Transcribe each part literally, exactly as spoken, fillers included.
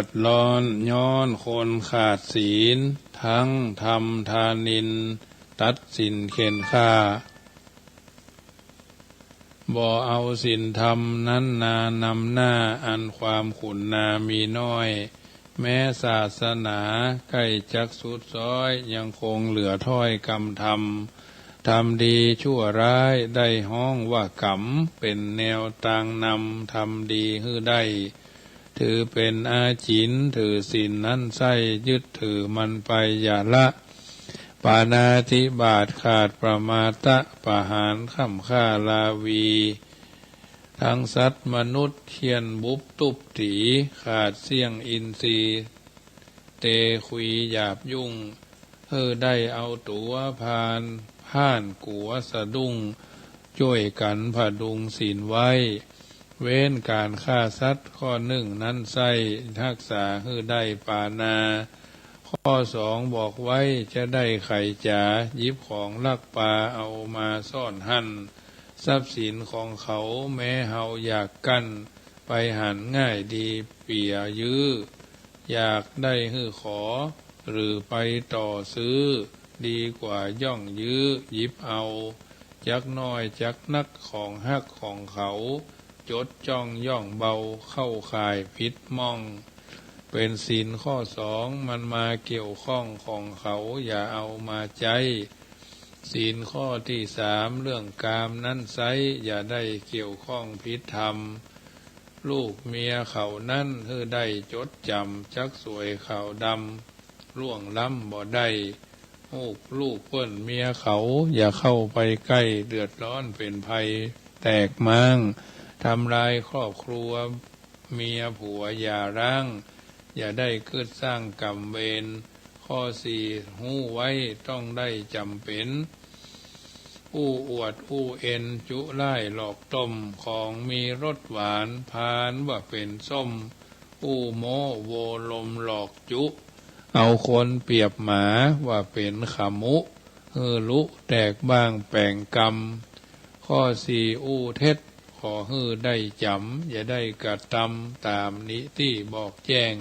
ดร้อน ย้อนคนขาดศีล ทั้งธรรมทานิน ตัดสินเฆนฆ่า บ่เอาศีลธรรมนั้นนานำหน้า อันความขุนนามีน้อย แม้ศาสนาใก้จักสุดซ้อย ยังคงเหลือถ้อยกำธรรม ธรรมดีชั่วร้ายได้ฮ้องว่ากรรม เป๋นแนวตางนำ ธรรมดีหื้อได้ ถือเป๋นอาจิณ ถือศีลนั้นใส้ ยึดถือมันไปอย่าละ ปาณาติบาตขาดประมาทะ ประหารค่ำฆ่าราวี ทั้งสัตว์มนุษย์เฆี่ยนบุบตุ๊บตี๋ ขาดเสี้ยงอินทรีย์ เตขวีหยาบยุ่ง หื้อได้เอาตั๋วพานพ่านกั๋วสะดุ้ง จ้วยกั๋นผดุงศีลไว้ เว้นก๋านฆ่าสัตว์ข้อนึ่งนั้นไส้ ฮักษาหื้อได้ปาณา ข้อสองบอกไว้จะได้ไขจ๋า หยิบของลักปาเอามาซ่อนหั้น ทรัพย์สินของเขาแม้เฮาอยากกั้น ไปหันง่ายดีเปียยื้อ อยากได้หื้อขอ หรือไปต่อซื้อ ดีกว่าย่องยื้อหยิบเอา จักน้อยจักนักของฮักของเขา จดจ้องย่องเบาเข้าข่ายผิดม่อง เป๋นศีลข้อสองมันมาเกี่ยวข้องของเขา อย่าเอามาใจ๊ ศีลข้อตี้สามเรื่องกามนั้นไซร้ อย่าได้เกี่ยวข้องผิดธรรม ลูกเมียเขานั้นหื้อได้จดจ๋ำ จักสวยขาวดำล่วงล้ำบ่ได้ ฮูกลูกเปิ้นเมียเขา อย่าเข้าไปใก้ เดือดร้อนเป๋นภัยแตกม้าง ทำลายครอบครัว เมียผัวอย่าร้าง อย่าได้กึ๊ดสร้างกรรมเวร ข้อสี่ฮู้ไว้ต้องได้จ๋ำเป๋น อู้อวดอู้เอ็นจุล่ายหลอกต้ม ของมีรสหวานพานว่าเป๋นส้ม อู้โม้โวลมหลอกจุ เอาคนเปรียบหมาว่าเป๋นขมุ หื้อลุแตกบ้างแป๋งกำ ข้อสี่อู้เท็จ ขอหื้อได้จ๋ำ อย่าได้กระตำ ต๋ามนิตี้บอกแจ้ง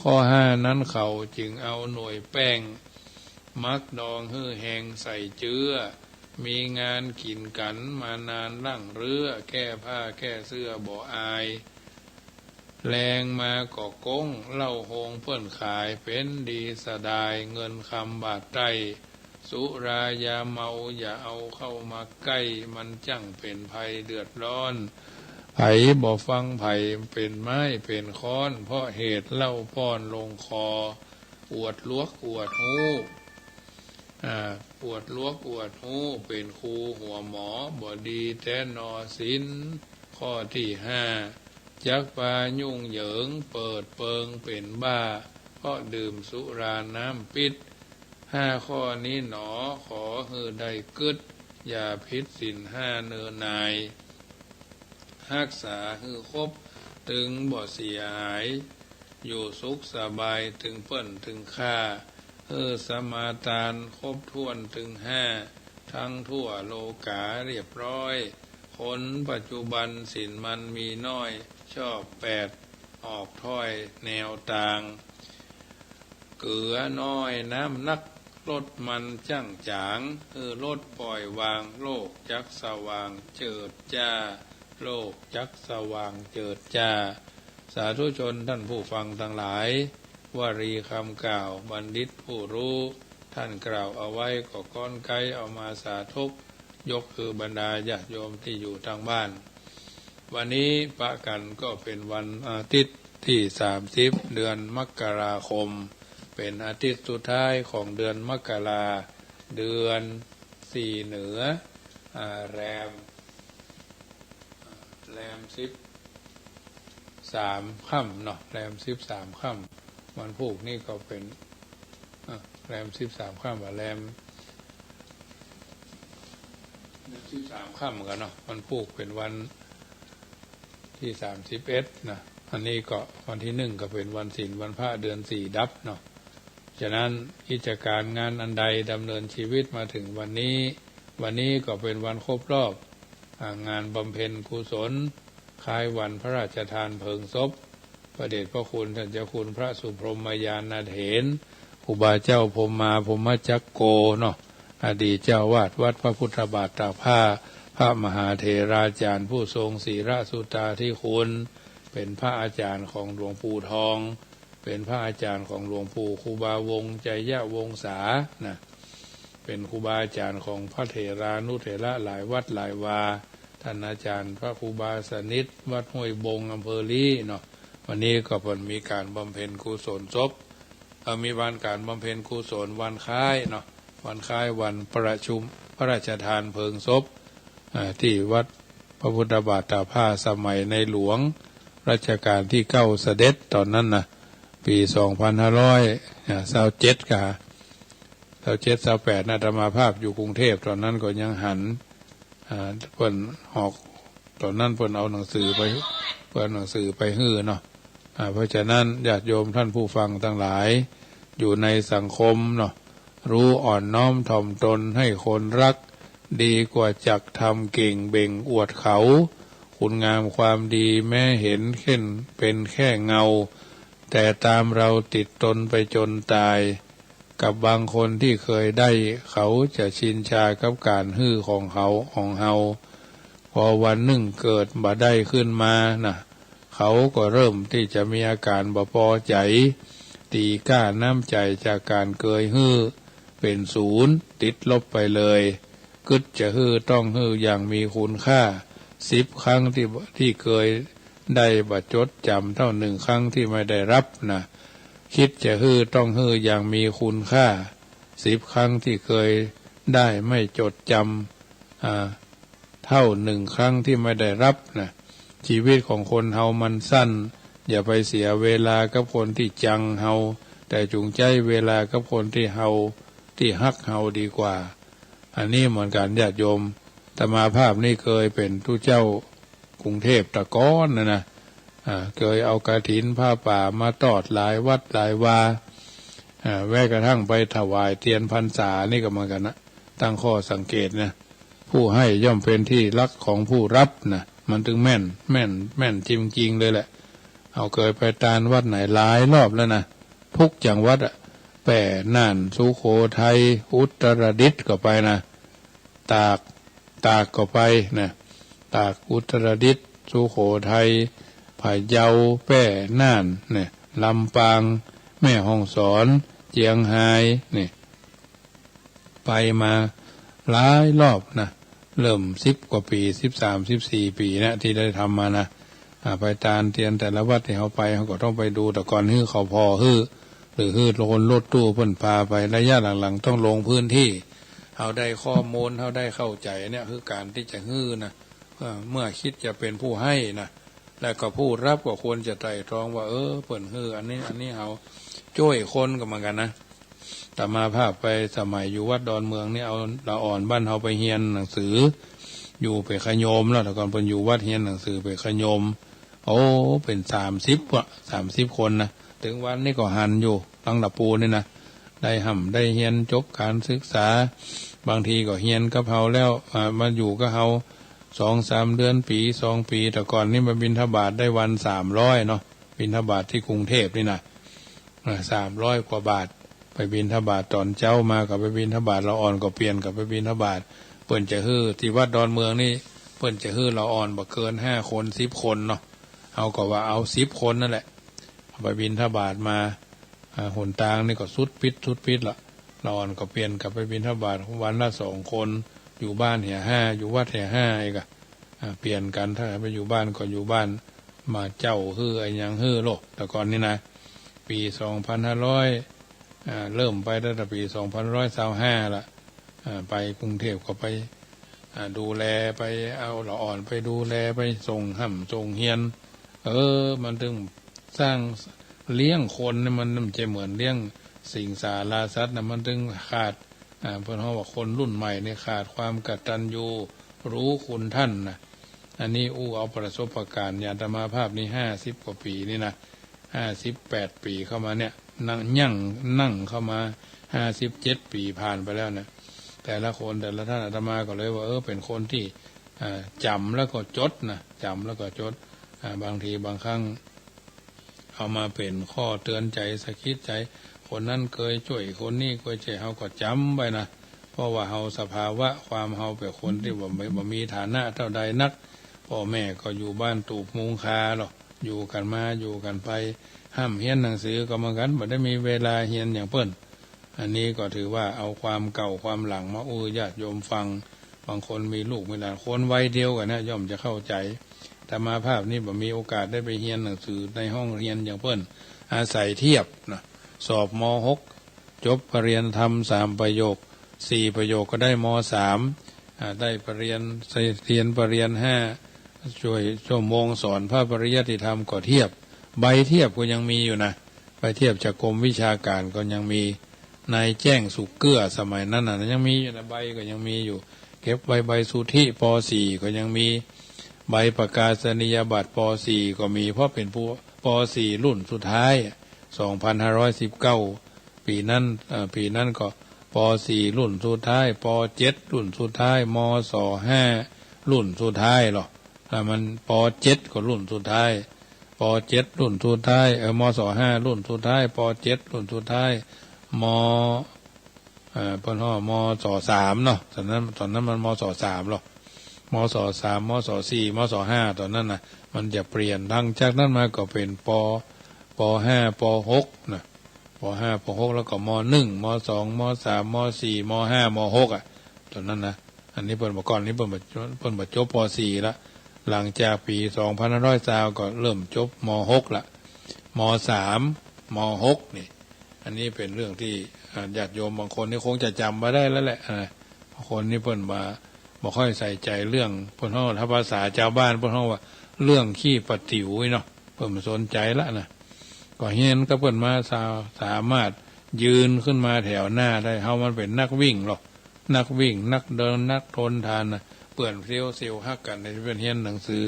ข้อห้านั้นเขาจึงเอาหน่วยแป้ง มักดองหื้อแฮงใส่เจื้อ มีงานกิ๋นกั๋นมานานหลังเรื้อ แก้ผ้าแก้เสื้อบ่อาย แลงมาก็ก๊ง เหล้าโฮงเปิ้นขาย เป๋นดีเสียดาย เงินคำบาทไต้ สุรายาเมาอย่าเอาเข้ามาใก้ มันจั้งเป๋นภัยเดือดร้อน ใผบ่ฟังใผเป๋นไม้เป๋นค้อน เพราะเหตุเหล้าป้อนลงคอ อวดหลวกอวดฮู้ อ่า อวดหลวกอวดฮู้ เป๋นครูหัวหมอ บ่ดีแต๊นอ ศีลข้อตี้ห้า จักปายุ่งเหยิง เปิดเปิงเป๋นบ้า เพราะดื่มสุราน้ำปิด ห้าข้อนี้หนอ ขอหื้อได้กึ๊ด อย่าผิดศีลห้าเนินนาย ฮักษาหื้อครบ ตึงบ่เสียหาย อยู่สุขสบายตึงเปิ้นตึงข้า หื้อสมาตานครบถ้วนตึงห้า ทั้งทั่วโลก๋าเรียบร้อย คนปัจจุบันศีลมันมีน้อย ชอบแปดออกถ้อยแนวตาง เกลือน้อยน้ำนัก รสมันจั้งจ๋าง หื้อลดปล่อยวาง โลกจักสว่างเจิดจ้า โลกจักสว่างเจิดจ้า สาธุชนท่านผู้ฟังตังหลาย วลีกำกล่าวบัณฑิตผู้ฮู้ ท่านกล่าวเอาไว้ก็ก้อนไก๊เอามาสาธก ยกหื้อบรรดาญาติโยมตี้อยู่ตางบ้าน วันนี้ปะกั๋นก็เป๋นวันอาทิตย์ตี้สามสิบ เดือนมกราคม เป๋นอาทิตย์สุดท้ายของเดือนมกรา เดือนสี่เหนือ อ่า แรม แรมสิบสามค่ำเนาะ แรมสิบสามค่ำ วันพูกนี้ก็เป๋น อ่ะ แรมสิบสามค่ำ ว่าแรม แรมสิบสามค่ำกั๋นเนาะ วันพูกเป๋นวันตี้สามสิบเอ็ดนะ อันนี้ก็วันตี้หนึ่งก็เป๋นวันศีลวันพระ เดือนสี่ดับเนาะ ฉะนั้นกิจก๋ารงานอันใดดำเนินชีวิตมาเถิงวันนี้ วันนี้ก็เป๋นวันครบรอบ อ่า งานบำเพ็ญกุศล คล้ายวันพระราชทานเพลิงศพ พระเดชพระคุณท่านเจ้าคุณพระสุพรหมญาณเถร ครูบาเจ้าพรหมา พรหมจักโกเนาะ อดีตเจ้าอาวาสวัดพระพุทธบาทตากผ้า พระมหาเถราจารย์ผู้ทรงศีลสุตตาธิคุณ เป็นพระอาจารย์ของหลวงปู่ทอง เป็นพระอาจารย์ของหลวงปู่ครูบาวงศ์ ไชยวงศา นะ เป็นครูบาอาจารย์ของพระเถรานุเถระหลายวัดหลายวา ท่านอาจารย์พระครูบาสนิท วัดห้วยบง อำเภอลี้เนาะ วันนี้ก็เปิ้นมีการบำเพ็ญกุศลศพ เอ่อ มีวันการบำเพ็ญกุศลวันคล้ายเนาะ วันคล้ายวันประชุมพระราชทานเพลิงศพ อ่า ที่วัดพระพุทธบาทตากผ้า สมัยในหลวงรัชกาลที่เก้าเสด็จตอนนั้นนะ ปีสองพันห้าร้อยซาวเจ็ดกะ ซาวเจ็ด ซาวแปดนะ อาตมาภาพอยู่กรุงเทพฯ ตอนนั้นก็ยังหัน อ่า เปิ้นออก ตอนนั้นเปิ้นเอาหนังสือไป เปิ้นเอาหนังสือไปหื้อเนาะ อ่า เพราะฉะนั้นญาติโยมท่านผู้ฟังทั้งหลาย อยู่ในสังคมเนาะ รู้อ่อนน้อมถ่อมตนให้คนรัก ดีกว่าจักทำเก่งเบ่งอวดเขา คุณงามความดีแม้เห็นเช่นเป็นแค่เงา แต่ตามเราติดตนไปจนตาย กับบางคนที่เคยได้ เขาจะชินชากับการหื้อของเขา ของเฮา พอวันนึ่งเกิดบ่ได้ขึ้นมานะ เขาก็เริ่มที่จะมีอาการบ่ปอใจ๋ ตีค่าน้ำใจ๋จากการเกยหื้อเป๋นศูนย์ ติดลบไปเลย กึ๊ดจะหื้อต้องหื้ออย่างมีคุณค่า สิบครั้งที่ ที่เกยได้บ่จดจ๋ำเต้านึ่งครั้งที่ไม่ได้ฮับนะ กึ๊ดจะหื้อต้องหื้ออย่างมีคุณค่า สิบครั้งที่เกยได้ไม่จดจ๋ำ อ่า เต้านึ่งครั้งที่ไม่ได้ฮับนะ จีวิตของคนเฮามันสั้น อย่าไปเสียเวลากับคนตี้จังเฮา แต่จุ่งใจ๊เวลากับคนตี้เฮา ตี้ฮักเฮาดีกว่า อันนี้เหมือนกั๋นญาติโยม อาตมาภาพนี่เกยเป๋นตุ๊เจ้ากรุงเทพฯตะก้อนนะนะ อ่า เกยเอากฐินผ้าป่ามาตอดหลายวัดหลายวา อ่า แม้กระทั่งไปถวายเตียนพรรษานี่ก็เหมือนกั๋นนะ ตั้งข้อสังเกตนะ ผู้ให้ย่อมเป็นที่รักของผู้ฮับนะ มันตึงแม่น แม่น แม่นจริงๆ เลยแหละ เฮาเกยไปตานวัดไหนหลายรอบแล้วนะ ทุกจังหวัดอะ แป้ น่าน สุโขทัย อุตรดิตถ์ก็ไปนะ ตาก ตากก็ไปนะ ตาก อุตรดิตถ์ สุโขทัย พะเยา แป้ น่าน เนี่ย ลำปาง แม่ฮ่องสอน เจียงฮาย เนี่ย ไปมาหลายรอบนะ เริ่มสิบกว่าปี๋ สิบสาม สิบสี่ปี๋นะ ตี้ได้ทำมานะ อ่า ไปตานเตียนแต่ละวัดตี้เฮาไป เฮาก็ต้องไปดู แต่ก่อนหื้อเขาผ่อหื้อ หรือหื้อคนรถตู้เปิ้นพาไป ระยะหลังๆ ต้องลงพื้นที่ เฮาได้ข้อมูล เฮาได้เข้าใจ๋เนี่ย คือก๋านตี้จะหื้อนะ เอ่อ เมื่อคิดจะเป๋นผู้ให้นะ แล้วก็ผู้ฮับก็ควรจะไตร่ตรองว่า เออ เปิ้นหื้ออันนี้ อันนี้เฮาจ้วยคนก็เหมือนกั๋นนะ อาตมาภาพไปสมัยอยู่วัดดอนเมืองนี่ เอาละอ่อนบ้านเฮาไปเฮียนหนังสือ อยู่เป๋นขะโยมแล้ว แต่ก่อนเปิ้นอยู่วัดเฮียนหนังสือเป๋นขะโยม โอ้ เป๋นสามสิบอะ สามสิบคนนะ เถิงวันนี้ก็หันอยู่ ตังละปูนี่นะ ได้ฮ่ำได้เฮียน จบการศึกษา บางทีก็เฮียนกับเฮาแล้ว อ่า มาอยู่กับเฮาสองสามเดือน ปี๋สองปี๋ แต่ก่อนนี่มาบิณฑบาตได้วันสามร้อยเนาะ บิณฑบาตตี้กรุงเทพฯนี่นะ อ่า สามร้อยกว่าบาท ไปบิณฑบาตตอนเจ๊า มาก็ไปบิณฑบาต ละอ่อนก็เปลี่ยนก็ไปบิณฑบาต เปิ้นจะหื้อ ตี้วัดดอนเมืองนี่ เปิ้นจะหื้อละอ่อนบ่เกินห้าคน สิบคนเนาะ เฮาก็ว่าเอาสิบคนนั่นแหละ เอาไปบิณฑบาตมา อ่า หนตางนี่ก็สุดปิ๊ด สุดปิ๊ดละ ละอ่อนก็เปลี่ยนก็ไปบิณฑบาตวันละสองคน อยู่บ้านเหียห้า อยู่วัดเหียห้า อีกอะ อ่า เปลี่ยนกั๋น ถ้าไปอยู่บ้านก็อยู่บ้าน มาเจ้าหื้ออะหยังหื้อโลด แต่ก่อนนี่นะ ปี๋สองพันห้าร้อย อ่า เริ่มไปตั้งแต่ปี๋สองพันห้าร้อยซาวห้าละ อ่า ไปกรุงเทพฯก็ไป อ่า ดูแล ไปเอาละอ่อนไปดูแล ไปส่งฮ่ำส่งเฮียน เออ มันตึงสร้าง เลี้ยงคนนี่มัน มันบ่ใจ้เหมือนเลี้ยงสิงสาราสัตว์นะ มันตึงขาด อ่า เปิ้นฮ้องว่าคนรุ่นใหม่นี่ขาดความกตัญญูรู้คุณท่านนะ อันนี้อู้เอาประสบการณ์ อย่างอาตมาภาพนี่ห้าสิบกว่าปี๋นี่นะ ห้าสิบแปดปี๋เข้ามาเนี่ย นั่ง ยั่ง นั่งเข้ามาห้าสิบเจ็ดปี๋ผ่านไปแล้วนะ แต่ละคนแต่ละท่าน อาตมาก็เลยว่า เออ เป๋นคนตี้ อ่า จ๋ำแล้วก็จดนะ จ๋ำแล้วก็จด อ่า บางทีบางครั้ง เอามาเป๋นข้อเตื๋อนใจ๋สะกิดใจ๋ คนนั้นเกยจ้วย คนนี้เกยจ้วย เฮาก็จ๋ำไว้นะ เพราะว่าเฮาสภาวะความเฮาเป๋นคนตี้บ่ บ่ บ่มีฐานะเต้าใดนัก ป้อแม่ก็อยู่บ้านตูบมุงคาลอ อยู่กั๋นมาอยู่กั๋นไป ห้ำเฮียนหนังสือก็เหมือนกั๋น บ่ได้มีเวลาเฮียนอย่างเปิ้น อันนี้ก็ถือว่าเอาความเก่าความหลังมาอู้ญาติโยมฟัง บางคนมีลูกมีหลาน คนวัยเดียวกั๋นนะ ย่อมจะเข้าใจ๋ อาตมาภาพนี่บ่มีโอกาสได้ไปเฮียนหนังสือในห้องเฮียนอย่างเปิ้น อาศัยเทียบนะ สอบ ม.หก จบปริญญาธรรมสามประโยค สี่ประโยคก็ได้ ม.สาม อ่า ได้ปริญญา เรียนปริญญาห้า จ้วย ชั่วโมงสอนพระปริยัติธรรมก็เทียบ ใบเทียบก็ยังมีอยู่นะ ใบเทียบจากกรมวิชาก๋านก็ยังมี นายแจ้งสุขเกื้อ สมัยนั้นน่ะ ยังมีอยู่นะ ใบก็ยังมีอยู่ เก็บไว้ ใบสุทธิ ป.สี่ ก็ยังมี ใบประกาศนียบัตร ป.สี่ ก็มี เพราะเป๋นผู้ ป.สี่ รุ่นสุดท้าย สองพันห้าร้อยสิบเก้า ปี๋นั้น เอ่อ ปี๋นั้นก็ ป.สี่ รุ่นสุดท้าย ป.เจ็ด รุ่นสุดท้าย ม.ศ. ห้า รุ่นสุดท้ายลอ ถ้ามัน ป.เจ็ด ก็รุ่นสุดท้าย ป.เจ็ด รุ่นสุดท้าย เออ ม.ศ. ห้า รุ่นสุดท้าย ป.เจ็ด รุ่นสุดท้าย ม. เอ่อ เปิ้นฮ้อง ม.ศ. สามเนาะ ต๋อนนั้น ต๋อนนั้นมัน ม.ศ. สามลอ ม.ศ. สาม ม.ศ. สี่ ม.ศ. ห้า ต๋อนนั้นน่ะ มันจะเปลี่ยน หลังจากนั้นมาก็เป๋น ป. ป.ห้า ป.หก นะ ป.ห้า ป.หก แล้วก็ ม.หนึ่ง ม.สอง ม.สาม ม.สี่ ม.ห้า ม.หก อ่ะ ต๋อนนั้นนะ อันนี้เปิ้นบ่ ก่อนนี้เปิ้นบ่ เปิ้นบ่จบ ป.สี่ ละ หลังจากปี๋ สองพันห้าร้อยซาว ก็เริ่มจบ ม.หก ละ ม.สาม ม.หก นี่ อันนี้เป๋นเรื่องตี้ อ่า ญาติโยมบางคนนี่คงจะจ๋ำบ่ได้แล้วแหละ อ่า บางคนนี่เปิ้นบ่า บ่ค่อยใส่ใจ๋เรื่อง เปิ้นฮ้อง ถ้าภาษาจาวบ้านเปิ้นฮ้องว่าเรื่องขี้ปะติ๋วนี่เนาะ เปิ้นบ่สนใจ๋ละนะ ก็เฮียนกับเปิ้นมา สา สามารถยืนขึ้นมาแถวหน้าได้ เฮามันเป๋นนักวิ่งลอ นักวิ่ง นักเดิน นักทนทานนะ เปื้อนเซลล์ เซลล์ฮักกั๋น ตี้เปิ้นเฮียนหนังสือ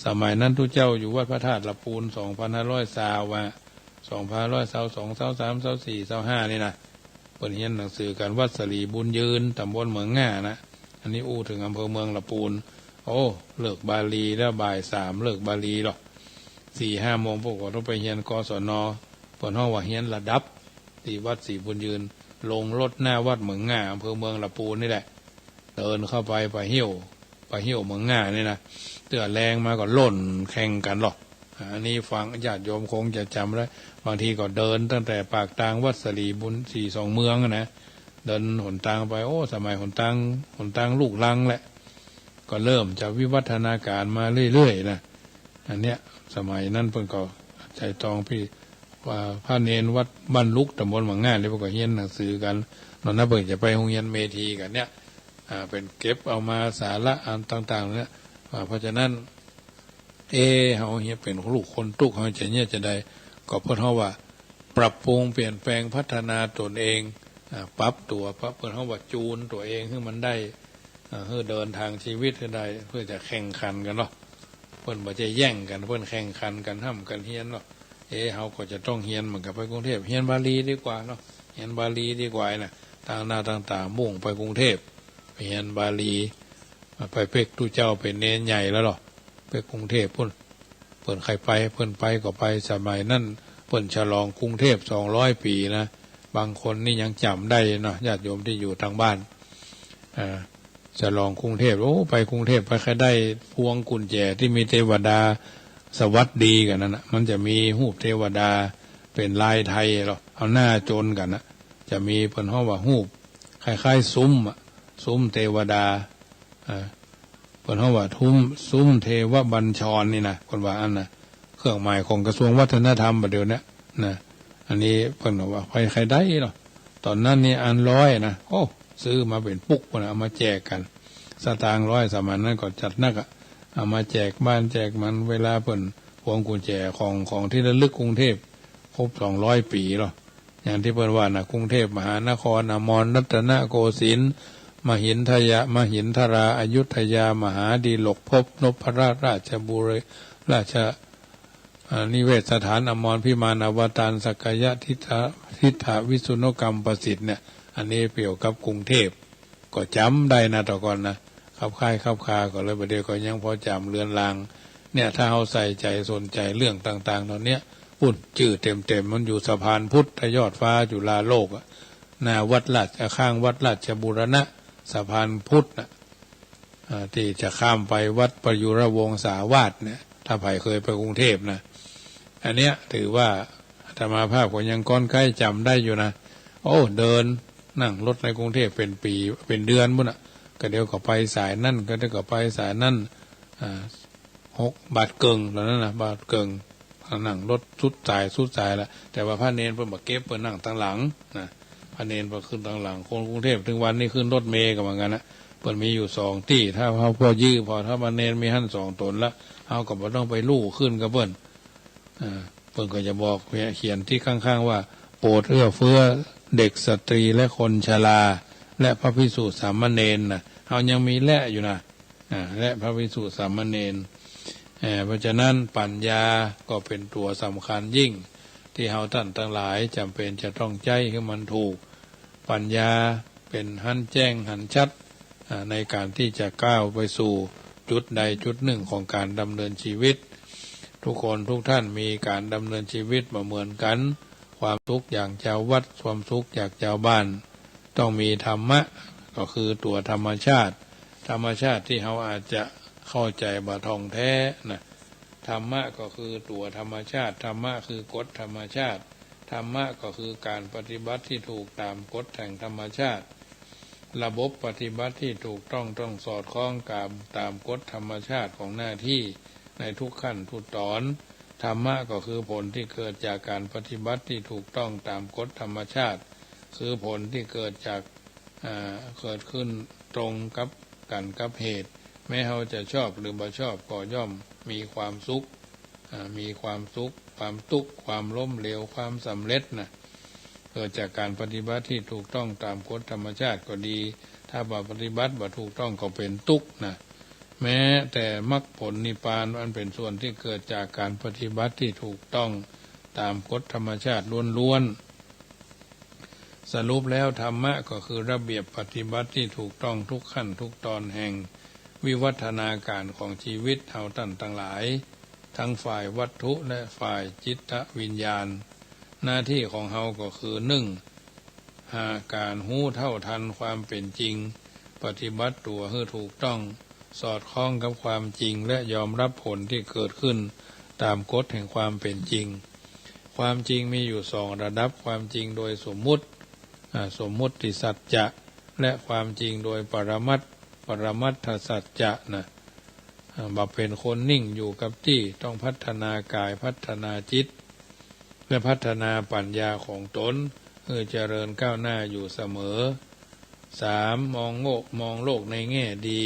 สมัยนั้นตุ๊เจ้าอยู่วัดพระธาตุละปูน สองพันห้าร้อยซาว ว่า สองพันห้าร้อยซาวสอง ซาวสาม ซาวสี่ ซาวห้า นี่นะ เปิ้นเฮียนหนังสือกั๋น วัดสลีบุญยืน ต๋ำบลเหมืองง่านะ อันนี้อู้เถิงอำเภอเมืองละปูน โอ้ เลิกบาลีแล้ว บ่ายสามเลิกบาลีลอ สี่ห้าโมงพวกก็ต้องไปเฮียน กศน เปิ้นฮ้องว่าเฮียนระดับ ตี้วัดสลีบุญยืน ลงรถหน้าวัดเหมืองง่า อำเภอเมืองละปูนนี่แหละ เดินเข้าไป ไปเฮี้ยว ไปเฮี้ยวเหมืองง่านี่นะ เตื้อแลงมาก็ล่นแข่งกั๋นลอ อันนี้ฟังญาติโยมคงจะจ๋ำได้ บางทีก็เดินตั้งแต่ปากตางวัดสลีบุญ สลีสองเมืองอะนะ เดินหนตางไป โอ้ สมัยหนตาง หนตางลูกรังแหละ ก็เริ่มจะวิวัฒนาการมาเรื่อยๆ นะ อันเนี้ย สมัยนั้นเปิ้นก็ใจ๋ตองปี้ ว่าพระเณรวัดบ้านลุก ต๋ำบลเหมืองง่านี่ เปิ้นก็เฮียนหนังสือกั๋น นอกนั้นเปิ้นจะไปโฮงเฮียนเมธีกั๋นเนี่ย อ่า เป๋นเก็บเอามาสาระอันต่างๆ เนี่ย อ่า เพราะฉะนั้น เอ๊ะ เฮาเหียเป๋นลูกคนตุ๊ก เฮาจะเยียะจาใด ก็เปิ้นฮ้องว่า ปรับปรุงเปลี่ยนแปลงพัฒนาตนเอง อ่า ปรับตั๋ว ปรับ เปิ้นฮ้องว่าจูนตั๋วเองหื้อมันได้ อ่า หื้อเดินตางชีวิตหื้อได้ เปื้อจะแข่งขันกั๋นเนาะ เปิ้นบ่ใจ้แย่งกั๋น เปิ้นแข่งขันกั๋น ฮ่ำกั๋นเฮียนเนาะ เอ๊ะ เฮาก็จะต้องเฮียนเหมือนกับไปกรุงเทพฯ เฮียนบาลีดีกว่าเนาะ เฮียนบาลีดีกว่านะ ตั้งหน้าตั้งต๋ามุ่งไปกรุงเทพฯ ไปเฮียนบาลี ไปเป๊กตุ๊เจ้าเป๋นเณรใหญ่แล้วลอ เป๊กกรุงเทพฯปู้น เปิ้นใค่ไป เปิ้นไปก็ไป สมัยนั้นเปิ้นฉลองกรุงเทพฯ สองร้อยปี๋นะ บางคนนี่ยังจ๋ำได้เนาะ ญาติโยมตี้อยู่ตางบ้าน อ่า ฉลองกรุงเทพฯ โอ้ ไปกรุงเทพฯ ไปใค่ได้พวงกุญแจตี้มีเตวดาสวัสดีกั๋นนั่นนะ มันจะมีฮูปเตวดาเป๋นลายไทยลอ เอาหน้าจนกั๋นนะ จะมีเปิ้นฮ้องว่าฮูปคล้ายๆ ซุ้มอะ ซุ้มเตวดา อ่า เปิ้นฮ้องว่าทุ้ม ซุ้มเทวบัญชรนี่นะ เปิ้นว่าอั้นนะ เครื่องหมายของกระทรวงวัฒนธรรมบ่าเดี่ยวเนี้ยนะ อันนี้เปิ้นว่าใค่ ใค่ได้ลอ ต๋อนนั้นนี่อันร้อยนะ โอ้ ซื้อมาเป๋นปุ๊กปู้นนะ เอามาแจกกั๋น สตางค์ร้อย สมัยนั้นก็จัดนักอะ เอามาแจกบ้านแจกเมือง เวลาเปิ้นพวงกุญแจของ ของตี้ระลึกกรุงเทพฯ ครบสองร้อยปี๋ลอ อย่างตี้เปิ้นว่านะ กรุงเทพมหานคร อมรรัตนโกสินทร์ มหินทยา มหินทรา อยุธยา มหาดิลกภพ นพรัตน์ ราชบุรี ราช อ่า นิเวศสถาน อมรพิมาน อวตาร สักกายทิฏฐะ ทิฏฐวิสุทธิโนกรรมประสิทธิ์เนี่ย อันนี้เกี่ยวกับกรุงเทพฯ ก็จ๋ำได้นะ แต่ก่อนนะ คับคายคับคา ก็เลยบ่าเดี่ยวก็ยังพอจ๋ำเลือนลาง เนี่ย ถ้าเฮาใส่ใจ๋สนใจ๋เรื่องต่างๆ เหล่าเนี้ย ปุ้น จื้อเต็มๆ มันอยู่สะพานพุทธ ถ้ายอดฟ้าจุฬาโลกอะ หน้าวัดราช ข้างวัดราชบูรณะ สะพานพุทธน่ะ อ่า ตี้จะข้ามไปวัดประยุรวงศาวาสเนี่ย ถ้าใผเคยไปกรุงเทพฯนะ อันเนี้ยถือว่าอาตมาภาพก็ยังก้อนใกล้จ๋ำได้อยู่นะ โอ้ เดิน นั่งรถในกรุงเทพฯเป๋นปี๋ เป๋นเดือนปุ้นน่ะ ก็เดี๋ยวก็ไปสายนั่น ก็เดี๋ยวก็ไปสายนั่น อ่า หกบาทเกิ่ง ต๋อนนั้นนะ บาทเกิ่ง นั่งรถสุดสาย สุดสายละ แต่ว่าพระเณรเปิ้นบ่เก็บ เปิ้นนั่งตังหลังนะ พระเณรเปิ้นขึ้นตังหลัง คนกรุงเทพฯเถิงวันนี้ขึ้นรถเมล์ก็เหมือนกั๋นนะ เปิ้นมีอยู่สองตี้ ถ้าเฮาผ่อยื้อ ผ่อ ถ้าพระเณรมีหั้นสองต๋นละ เฮาก็บ่ต้องไปลู่ขึ้นกับเปิ้น อ่า เปิ้นก็จะบอกเขียนตี้ข้างๆ ว่า โปรดเอื้อเฟื้อเด็กสตรีและคนชรา และพระภิกษุสามเณรนะ เฮายังมีและอยู่นะ อ่า และพระภิกษุสามเณร เอ่อ เพราะฉะนั้นปั๋ญญาก็เป๋นตั๋วสำคัญยิ่ง ตี้เฮาต้านตังหลายจ๋ำเป๋นจะต้องใจ๊หื้อมันถูก ปั๋ญญาเป๋นหันแจ้งหันชัด อ่า ในก๋านตี้จะก้าวไปสู่จุดใดจุดนึ่งของก๋านดำเนินชีวิต ทุกคนทุกท่านมีก๋านดำเนินชีวิตบ่เหมือนกั๋น ความสุขอย่างจาววัด ความสุขอย่างจาวบ้าน ต้องมีธรรมะ ก็คือตั๋วธรรมชาติ ธรรมชาติตี้เฮาอาจจะเข้าใจ๋บ่ถ่องแท้นะ ธรรมะก็คือตั๋วธรรมชาติ ธรรมะคือกฎธรรมชาติ ธรรมะก็คือก๋านปฏิบัติตี้ถูกต๋ามกฎแห่งธรรมชาติ ระบบปฏิบัติตี้ถูกต้องต้องสอดคล้องต๋าม ต๋ามกฎธรรมชาติของหน้าตี้ในทุกขั้นทุกต๋อน ธรรมะก็คือผลตี้เกิดจากก๋านปฏิบัติตี้ถูกต้องต๋ามกฎธรรมชาติ คือผลตี้เกิดจาก อ่า เกิดขึ้นตรงกับกั๋นกับเหตุ แม้เฮาจะชอบหรือบ่ชอบก็ย่อมมีความสุข อ่า มีความสุข ความตุ๊กข์ ความล้มเหลว ความสำเร็จนะ เกิดจากก๋านปฏิบัติตี้ถูกต้องต๋ามกฎธรรมชาติก็ดี ถ้าบ่ปฏิบัติบ่ถูกต้องก็เป๋นตุ๊กข์นะ แม้แต่มรรคผลนิพพานอันเป๋นส่วนตี้เกิดจากก๋านปฏิบัติตี้ถูกต้องต๋ามกฎธรรมชาติล้วนๆ สรุปแล้วธรรมะก็คือระเบียบปฏิบัติตี้ถูกต้องทุกขั้นทุกต๋อนแห่งวิวัฒนาก๋ารของชีวิตเฮาต้านตังหลาย ทั้งฝ่ายวัตถุและฝ่ายจิตวิญญาณ หน้าตี้ของเฮาก็คือ นึ่ง หาก๋านฮู้เท่าทันความเป๋นจริง ปฏิบัติตั๋วหื้อถูกต้อง สอดคล้องกับความจริง และยอมรับผลตี้เกิดขึ้นต๋ามกฎแห่งความเป๋นจริง ความจริงมีอยู่สองระดับ ความจริงโดยสมมุติ อ่า สมมุติสัจจะ และความจริงโดยปรมัตถ์ ปรมัตถสัจจะนะ อ่า บ่เป๋นคนนิ่งอยู่กับตี้ ต้องพัฒนากาย พัฒนาจิต และพัฒนาปั๋ญญาของต๋น หื้อเจริญก้าวหน้าอยู่เสมอ สาม มองโง่ มองโลกในแง่ดี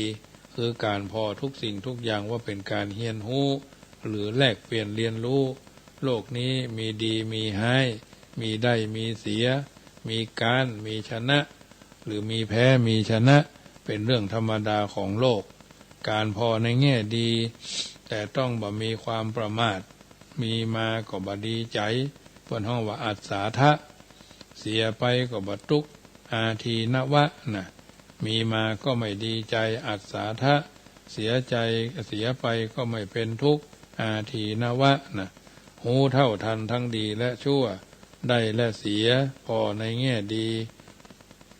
คือก๋านผ่อทุกสิ่งทุกอย่างว่าเป๋นก๋านเฮียนฮู้ หรือแลกเปลี่ยนเรียนรู้ โลกนี้มีดีมีฮ้าย มีได้มีเสีย มีก๊าน มีชนะ หรือมีแพ้มีชนะ เป๋นเรื่องธรรมดาของโลก ก๋านผ่อในแง่ดี แต่ต้องบ่มีความประมาท มีมาก็บ่ดีใจ๋ เปิ้นฮ้องว่าอัสสาทะ เสียไปก็บ่ตุ๊กข์ อาทีนวะนะ มีมาก็ไม่ดีใจ อัสสาทะ เสียใจ เสียไปก็ไม่เป็นทุกข์ อาทีนวะนะ ฮู้เท่าทันทั้งดีและชั่ว ได้และเสีย ผ่อในแง่ดี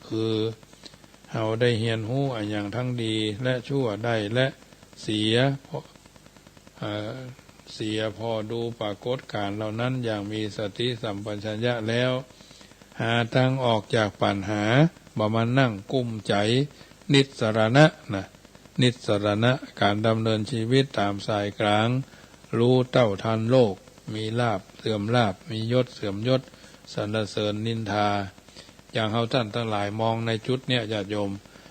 คือ เฮาได้เฮียนฮู้อะหยังทั้งดีและชั่ว ได้และเสีย ผ่อ เอ่อ เสีย ผ่อดูปรากฏก๋ารณ์เหล่านั้นอย่างมีสติสัมปชัญญะแล้ว หาตางออกจากปัญหา บ่มานั่งกุ้มใจ๋ นิสสรณะนะ นิสสรณะ ก๋านดำเนินชีวิตต๋ามสายก๋าง ฮู้เท่าทันโลก มีลาภเสื่อมลาภ มียศเสื่อมยศ สรรเสริญนินทา อย่างเฮาต้านตังหลายมองในจุดเนี้ย ญาติโยม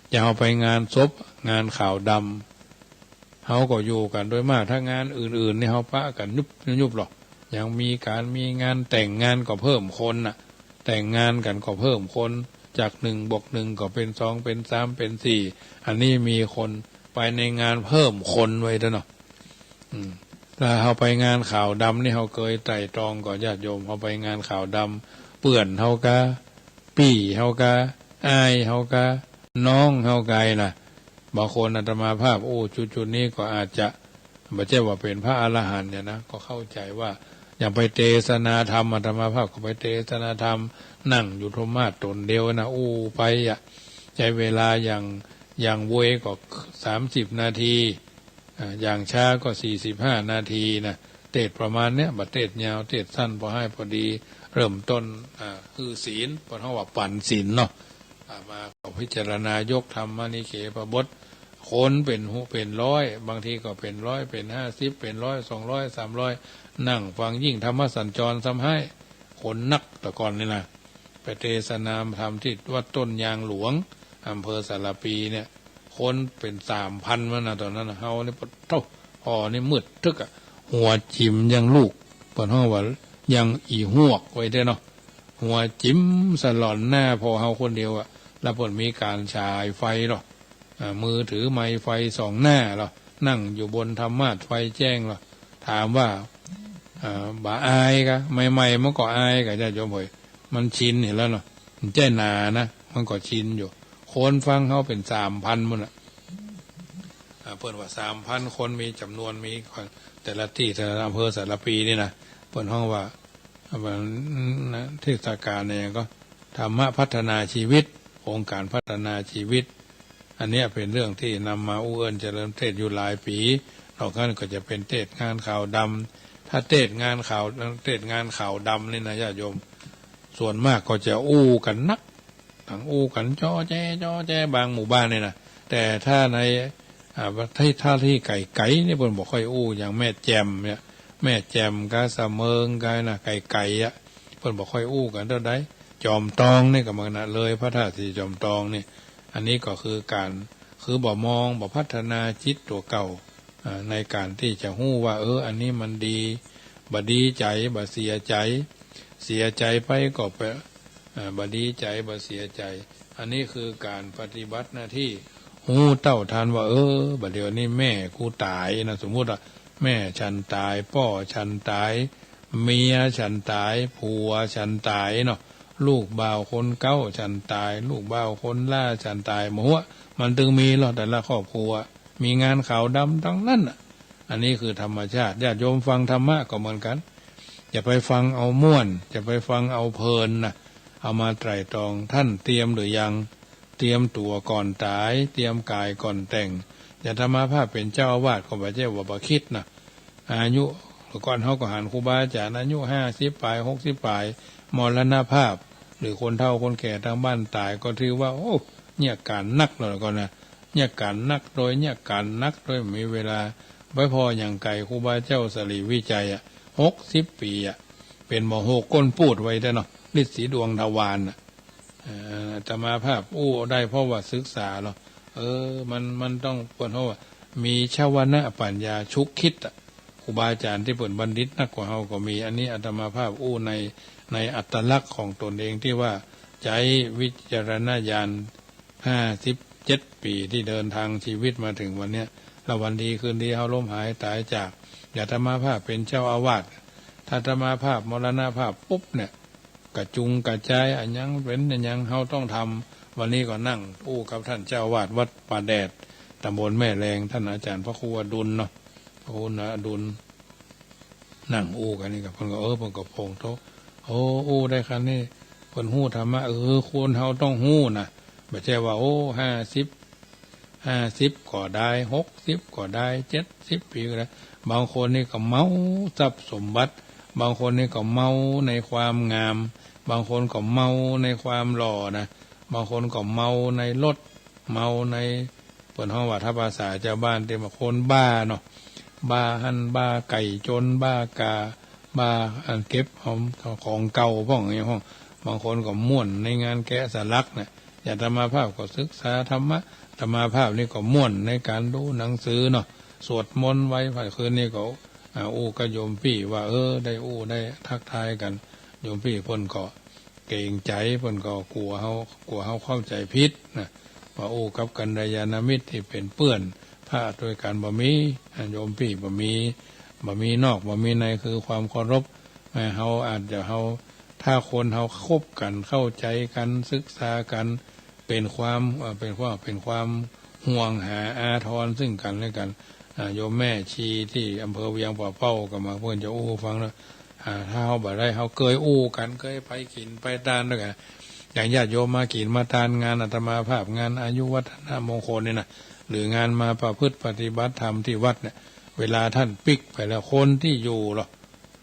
อย่างเฮาไปงานศพ งานขาวดำ เฮาก็อยู่กั๋นโดยมาก ถ้างานอื่นๆ นี่เฮาปะกั๋นยุบยุบหรอก ยังมีก๋านมีงานแต่งงานก็เพิ่มคนน่ะ แต่งงานกั๋นก็เพิ่มคน จากหนึ่งบวกหนึ่งก็เป๋นสอง เป๋นสาม เป๋นสี่ อันนี้มีคนไปในงานเพิ่มคนไว้เด้อเนาะ อืม ถ้าเฮาไปงานขาวดำนี่ เฮาเกยไตร่ตรองก่อ ญาติโยม เฮาไปงานขาวดำ เปื้อนเฮากา ปี้เฮากา อ้ายเฮากา น้องเฮากาล่ะ บางคนอาตมาภาพ โอ้ จุดๆ นี้ก็อาจจะ บ่ใจ้ว่าเป๋นพระอรหันต์เนี่ยนะ ก็เข้าใจ๋ว่า อย่างไปเตสนาธรรม อาตมาภาพก็ไปเตสนาธรรม นั่งอยู่ธรรมาสน์ต๋นเดียวนะ อู้ไปอะ ใจ๊เวลาอย่าง อย่างเวยก็สามสิบนาที อ่า อย่างช้าก็สี่สิบห้านาทีนะ เตสน์ประมาณเนี้ย บ่เตสน์ยาว เตสน์สั้น ปอหื้อพอดี เริ่มต้น อ่า หื้อศีล เปิ้นฮ้องว่าปั๋นศีลเนาะ อ่า มาก็พิจารณายกธรรมนิเคปบท คนเป๋นหูเป๋นร้อย บางทีก็เป๋นร้อย เป๋นห้าสิบ เป๋นร้อย สองร้อย สามร้อย นั่งฟัง ยิ่งธรรมสัญจรซ้ำฮ้าย คนนัก แต่ก่อนนี่นะ ไปเตสนาธรรมตี้วัดต้นยางหลวง อำเภอสารภีเนี่ย คนเป๋นสามพัน มานะ ต๋อนนั้นนะ เฮานี่ปะโธ่ ผ่อนี่มืดตึ๊กอะ หัวจิ๋มยังลูก เปิ้นฮ้องว่ายังอี่ฮวกไว้เด้อเนาะ หัวจิ๋มสะหล่อนหน้าผ่อเฮาคนเดียวอะ แล้วเปิ้นมีก๋านฉายไฟเนาะ อ่า มือถือไมค์ไฟส่องหน้าเนาะ นั่งอยู่บนธรรมาสน์ไฟแจ้งเนาะ ถามว่า อ่า บ่อายกา ใหม่ๆ มันก็อายกา ญาติโยมเอ๋ย มันชินหั้นแหละเนาะ มันใจ้หนานะ มันก็ชินอยู่ คนฟังเฮาเป๋นสามพัน พุ้นน่ะ อ่า เปิ้นว่าสามพันคน มีจ๋ำนวน มีแต่ละตี้ แต่ละอำเภอสารภีนี่นะ เปิ้นฮ้องว่า อ่า เทศกาลเนี่ยก็ ธรรมพัฒนาชีวิต องค์การพัฒนาชีวิต อันเนี้ยเป๋นเรื่องตี้นำมาอู้เอิ้นเจริญเทศน์อยู่หลายปี๋ นอกนั้นก็จะเป๋นเทศน์งานขาวดำ ถ้าเทศน์งานขาว เทศน์งานขาวดำนี่นะ ญาติโยม ส่วนมากก็จะอู้กั๋นนัก ต่างอู้กั๋นจ้อแจ้ จ้อแจ้ บางหมู่บ้านนี่นะ แต่ถ้าใน อ่า ถ้า ถ้าตี้ไก๋ๆ นี่เปิ้นบ่ค่อยอู้ อย่างแม่แจ่มเนี่ย แม่แจ่มกาสะเมิงกานะ ไก๋ๆ อะ เปิ้นบ่ค่อยอู้กั๋นเต้าใด จอมตองนี่ก็เหมือนกั๋นนะ เลยพระธาตุสีจอมตองนี่ อันนี้ก็คือก๋าน คือบ่มอง บ่พัฒนาจิตตั๋วเก่า อ่า ในก๋านตี้จะฮู้ว่า เออ อันนี้มันดี บ่ดีใจ๋ บ่เสียใจ๋ เสียใจ๋ไปก็ไป อ่า บ่ดีใจ๋ บ่เสียใจ๋ อันนี้คือก๋านปฏิบัติหน้าตี้ ฮู้เต้าทันว่า เออ บ่าเดี่ยวนี้แม่กูต๋ายนะ สมมุติว่า แม่ฉันต๋าย ป้อฉันต๋าย เมียฉันต๋าย ผัวฉันต๋ายเนาะ ลูกบ่าวคนเก๊าฉันต๋าย ลูกบ่าวคนหล้าฉันต๋าย บ่ฮู้ มันตึงมีลอ แต่ละครอบครัว มีงานขาวดำตังนั้นน่ะ อันนี้คือธรรมชาติ ญาติโยมฟังธรรมะก็เหมือนกั๋น อย่าไปฟังเอาม่วน อย่าไปฟังเอาเพลินนะ เอามาไตร่ตรอง ต้านเตรียมหรือยัง เตรียมตั๋วก่อนต๋าย เตรียมก๋ายก่อนแต่ง อย่างอาตมาภาพเป๋นเจ้าอาวาสก็บ่ใจ้ว่าบ่กึ๊ดนะ อายุ ก่อนเฮาก็หันครูบาอาจ๋ารย์อายุห้าสิบป๋าย หกสิบป๋าย มรณภาพ หรือคนเฒ่าคนแก่ตางบ้านต๋ายก็ถือว่า โอ้ เยียะก๋านนักแล้วก่อนนะ เยียะก๋านนักโดย เยียะก๋านนักโดย บ่มีเวลา ไปผ่ออย่างใก่ครูบาเจ้าสรีวิชัยอะ หกสิบปี๋อะ เป๋นหมอโฮก้นปูดไว้เต๊อะเนาะ ฤๅษีดวงทวารน่ะ เอ่อ อาตมาภาพอู้ได้เพราะว่าศึกษาเนาะ เออ มัน มันต้อง เปิ้นฮ้องว่า มีชวนะปั๋ญญาชุกคิดอะ ครูบาอาจ๋ารย์ตี้เปิ้นบัณฑิตนักกว่าเฮาก็มี อันนี้อาตมาภาพอู้ใน ในอัตลักษณ์ของตนเองตี้ว่าใจ๊วิจารณญาณ ห้าสิบเจ็ดปี๋ตี้เดินตางชีวิตมาเถิงวันเนี้ย แล้ววันดีคืนดีเฮาล้มหายต๋ายจาก อย่างอาตมาภาพเป๋นเจ้าอาวาส ถ้าอาตมาภาพมรณภาพปุ๊บเนี่ย กระจุงกระจายอะหยังเป๋นอะหยังเฮาต้องทำ วันนี้ก็นั่งอู้กับต้านเจ้าอาวาสวัดป่าแดด ต๋ำบลแม่แลง ต้านอาจ๋ารย์พระครูอดุลเนาะ พระครูอดุล นั่งอู้กั๋นนี่ก็ เปิ้นก็ เออ เปิ้นก็โผงโต โอ้ อู้ได้ขนาดนี้ เปิ้นฮู้ธรรมะ เออ คนเฮาต้องฮู้นะ บ่ใจ้ว่า โอ้ ห้าสิบ ห้าสิบก็ได้ หกสิบก็ได้ เจ็ดสิบปี๋ก็ได้ บางคนนี่ก็เมาทรัพย์สมบัติ บางคนนี่ก็เมาในความงาม บางคนก็เมาในความหล่อนะ บางคนก็เมาในรถ เมาใน เปิ้นฮ้องว่าถ้าภาษาจาวบ้านตี้ว่าคนบ้าเนาะ บ้าหั้นบ้าไก่จน บ้ากา บ้าอันเก็บหอมของเก่าพ่องอะหยังพ่อง บางคนก็ม่วนในงานแกะสลักเนี่ย อย่างอาตมาภาพก็ศึกษาธรรมะ อาตมาภาพนี่ก็ม่วนในก๋านดูหนังสือเนาะ สวดมนต์ไหว้พระคืนนี่ก็ อ่า อู้กับโยมปี้ว่า เออ ได้อู้ได้ทักทายกั๋น โยมปี้เปิ้นก็ เกรงใจ๋ เปิ้นก็กั๋วเฮา กั๋วเฮาเข้าใจ๋ผิดนะ ว่าอู้กับกัลยาณมิตรตี้เป๋นเปื้อนพระตวยกั๋นบ่มี อ่า โยมปี้บ่มี บ่มีนอกบ่มีใน คือความเคารพ อ่า เฮาอาจจะ เฮา ถ้าคนเฮาคบกั๋น เข้าใจ๋กั๋น ศึกษากั๋น เป๋นความ เอ่อ เป๋นความ เป๋นความห่วงหาอาทรซึ่งกั๋นและกั๋น อ่า โยมแม่ชีตี้อำเภอเวียงป่าเป้าก็มา เปิ้นจะอู้ฟังนะ อ่า ถ้าเฮาบ่ได้ เฮาเกยอู้กั๋น เกยไปกิ๋นไปตานตวยกั๋น อย่างญาติโยมมากิ๋นมาตานงานอาตมาภาพ งานอายุวัฒนมงคลนี่นะ หรืองานมาประพฤติปฏิบัติธรรมตี้วัดเนี่ย เวลาต้านปิ๊กไปแล้ว คนตี้อยู่ลอ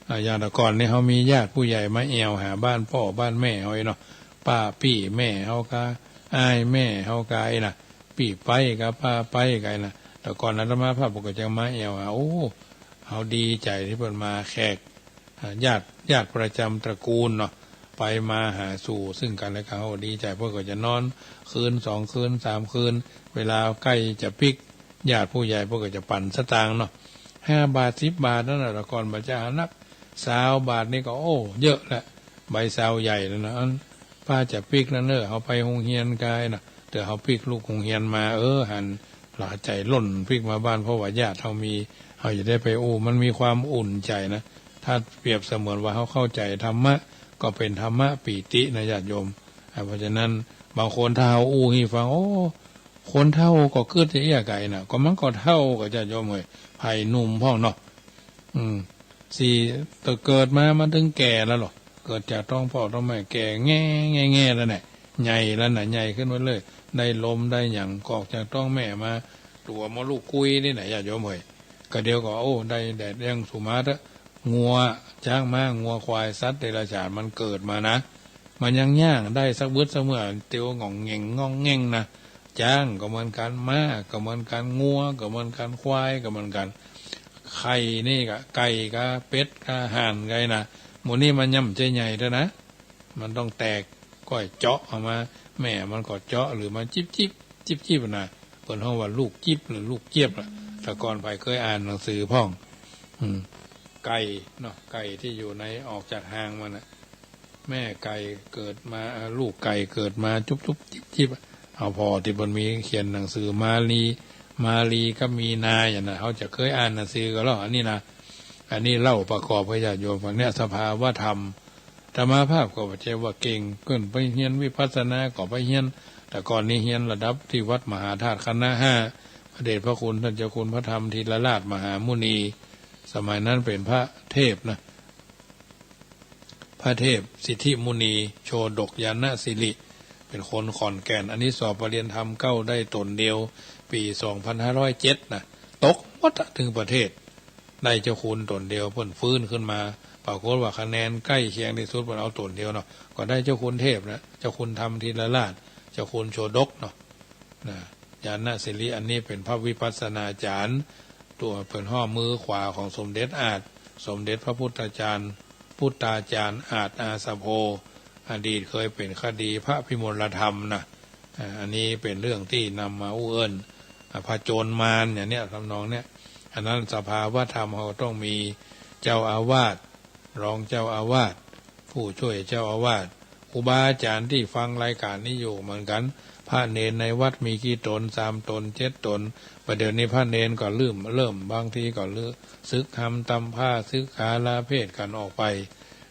อ่า อย่างแต่ก่อนนี่เฮามีญาติผู้ใหญ่มาแอ่วหาบ้านป้อบ้านแม่เฮาเนาะ ป้าปี้แม่เฮากา อ้ายแม่เฮากา อี้นะ ปี้ไปกา ป้าไปกา อี้นะ แต่ก่อนอาตมาภาพก็จะมาแอ่วหา โอ้ เฮาดีใจ๋ตี้เปิ้นมา แขก อ่า ญาติ ญาติประจำตระกูลเนาะ ไปมาหาสู่ซึ่งกั๋นและกั๋น เฮาดีใจ๋ เปิ้นก็จะนอนคืนสองคืนสามคืน เวลาใก้จะปิ๊ก ญาติผู้ใหญ่เปิ้นก็จะปั๋นสตางค์เนาะ ห้าบาทสิบบาทนั่นน่ะ แต่ก่อนบ่จะหานัก ซาวบาทนี่ก็ โอ้ เยอะละ ใบซาวใหญ่แล้วนะ อัน ป้าจะปิ๊กแล้วเน่อ เฮาไปโฮงเฮียนกา อี้นะ เตื้อเฮาปิ๊กลูกโฮงเฮียนมา เออ หันหลาใจ๋ล่นปิ๊กมาบ้าน เพราะว่าญาติเฮามี เฮาจะได้ไปอู้ มันมีความอุ่นใจ๋นะ ถ้าเปรียบเสมือนว่าเฮาเข้าใจ๋ธรรมะ ก็เป๋นธรรมะปีตินะญาติโยม อ่า เพราะฉะนั้นบางคนถ้าเฮาอู้หื้อฟัง โอ้ คนเฒ่าก็กึ๊ดจะเอี้ยใก่นะ ก็มันก็เฒ่าก็ญาติโยมเอย ใผหนุ่มพ่องเนาะ อืม สี่ แต่เกิดมา มาเถิงแก่แล้วลอ เกิดจากต๊องป้อต๊องแม่ แก่แง่แง่แง่แล้วเนี่ย ใหญ่แล้วนะ ใหญ่ขึ้นมาเลย ได้ลมได้หยัง ก็ออกจากต๊องแม่มา ตั๋วมดลูกกุ้ยนี่นะญาติโยมเอย ก็เดี๋ยวก็ โอ้ ได้แดดแดงสุมาเต๊อะ งัวจ๊างม้างัวควายสัตว์เดรัจฉานมันเกิดมานะ มันยังย่างได้สักบึดสักเมื่อ เตียวง่องแง่งง่องแง่งนะ จ๊างก็เหมือนกั๋น ม้าก็เหมือนกั๋น งัวก็เหมือนกั๋น ควายก็เหมือนกั๋น ไข่นี่กา ไก่กา เป็ดกา ห่านกา อี้นะ หมู่นี้มันย่อมจะใหญ่เต๊อะนะ มันต้องแตก ก้อยเจาะออกมา แม่มันก็เจาะ หรือมันจิ๊บจิ๊บจิ๊บจิ๊บนะ เปิ้นฮ้องว่าลูกจิ๊บหรือลูกเจี๊ยบล่ะ แต่ก่อนใผเกยอ่านหนังสือพ่อง อืม ไก่เนาะ ไก่ตี้อยู่ใน ออกจากฮางมันน่ะ แม่ไก่เกิดมา เอ่อ ลูกไก่เกิดมาจุ๊บจุ๊บจิ๊บจิ๊บ เอาผ่อตี้เปิ้นมีเขียนหนังสือมาลี มาลีกับมีนาอย่างนั้น เฮาจะเกยอ่านหนังสือก่อลอ อันนี้นะ อันนี้เล่าประกอบหื้อญาติโยมฟังเนี่ย สภาวธรรม อาตมาภาพก็บ่ใจ้ว่าเก่ง เปิ้นไปเฮียนวิปัสสนาก็ไปเฮียน แต่ก่อนนี้เฮียนระดับตี้วัดมหาธาตุคณะห้า พระเดชพระคุณต้านเจ้าคุณพระธรรมธีรราชมหามุนี สมัยนั้นเป๋นพระเทพนะ พระเทพสิทธิมุนี โชฎกญาณสิริ เป๋นคนขอนแก่น อันนี้สอบปริญญาธรรมเก๊าได้ต๋นเดียว ปี๋สองพันห้าร้อยเจ็ดนะ ตกหมดอะ ตึงประเทศ ได้เจ้าคุณต๋นเดียว เปิ้นฟื้นขึ้นมา ปรากฏว่าคะแนนใก้เคียงตี้สุด เปิ้นเอาต๋นเดียวเนาะ ก็ได้เจ้าคุณเทพนะ เจ้าคุณธรรมธีรราช เจ้าคุณโชฎกเนาะ นะ ญาณสิริ อันนี้เป๋นพระวิปัสสนาจารย์ ตั๋วเป๋นฮ้องมือขวาของสมเด็จอาจ สมเด็จพระพุทธาจารย์ พุทธาจารย์อาจอาสโภ อดีตเกยเป๋นคดีพระพิมลธรรมนะ อ่า อันนี้เป๋นเรื่องตี้นำมาอู้เอิ้น อ่า ผจญมารอย่างเนี้ย ทำนองเนี้ย อันนั้นสภาวธรรมเฮาต้องมีเจ้าอาวาส รองเจ้าอาวาส ผู้ช่วยเจ้าอาวาส ครูบาอาจ๋ารย์ตี้ฟังรายก๋านนี้อยู่เหมือนกั๋น พระเณรในวัดมีกี่ต๋น สามต๋น เจ็ดต๋น บ่าเดี่ยวนี้พระเณรก็เริ่ม เริ่ม บางทีก็เริ่ม สึกธรรมตำผ้า สึกขาลาเพศกั๋นออกไป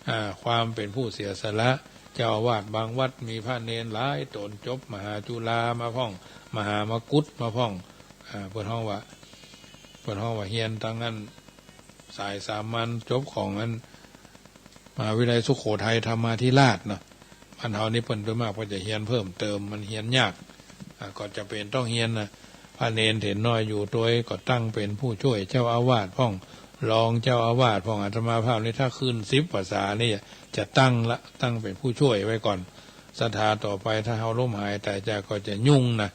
อ่า ความเป๋นผู้เสียสละ เจ้าอาวาสบางวัดมีพระเณรหลายต๋น จบมหาจุฬามาพ่อง มหามกุฏมาพ่อง อ่า เปิ้นฮ้องว่า เปิ้นฮ้องว่าเฮียนตังอั้น สายสามัญ จบของอัน มหาวิทยาลัยสุโขทัยธรรมาธิราชเนาะ บ้านเฮานี่เปิ้นโดยมากเปิ้นจะเฮียนเพิ่มเติม มันเฮียนยาก อ่า ก็จะเป๋นต้องเฮียนนะ พระเณรเถรน้อยอยู่ตวยก็ตั้งเป๋นผู้ช่วยเจ้าอาวาสพ่อง รองเจ้าอาวาสพ่อง อาตมาภาพนี่ถ้าขึ้นสิบพรรษานี่จะตั้งละ ตั้งเป๋นผู้ช่วยไว้ก่อน ศรัทธาต่อไปถ้าเฮาล้มหายต๋ายจากก็จะยุ่งนะ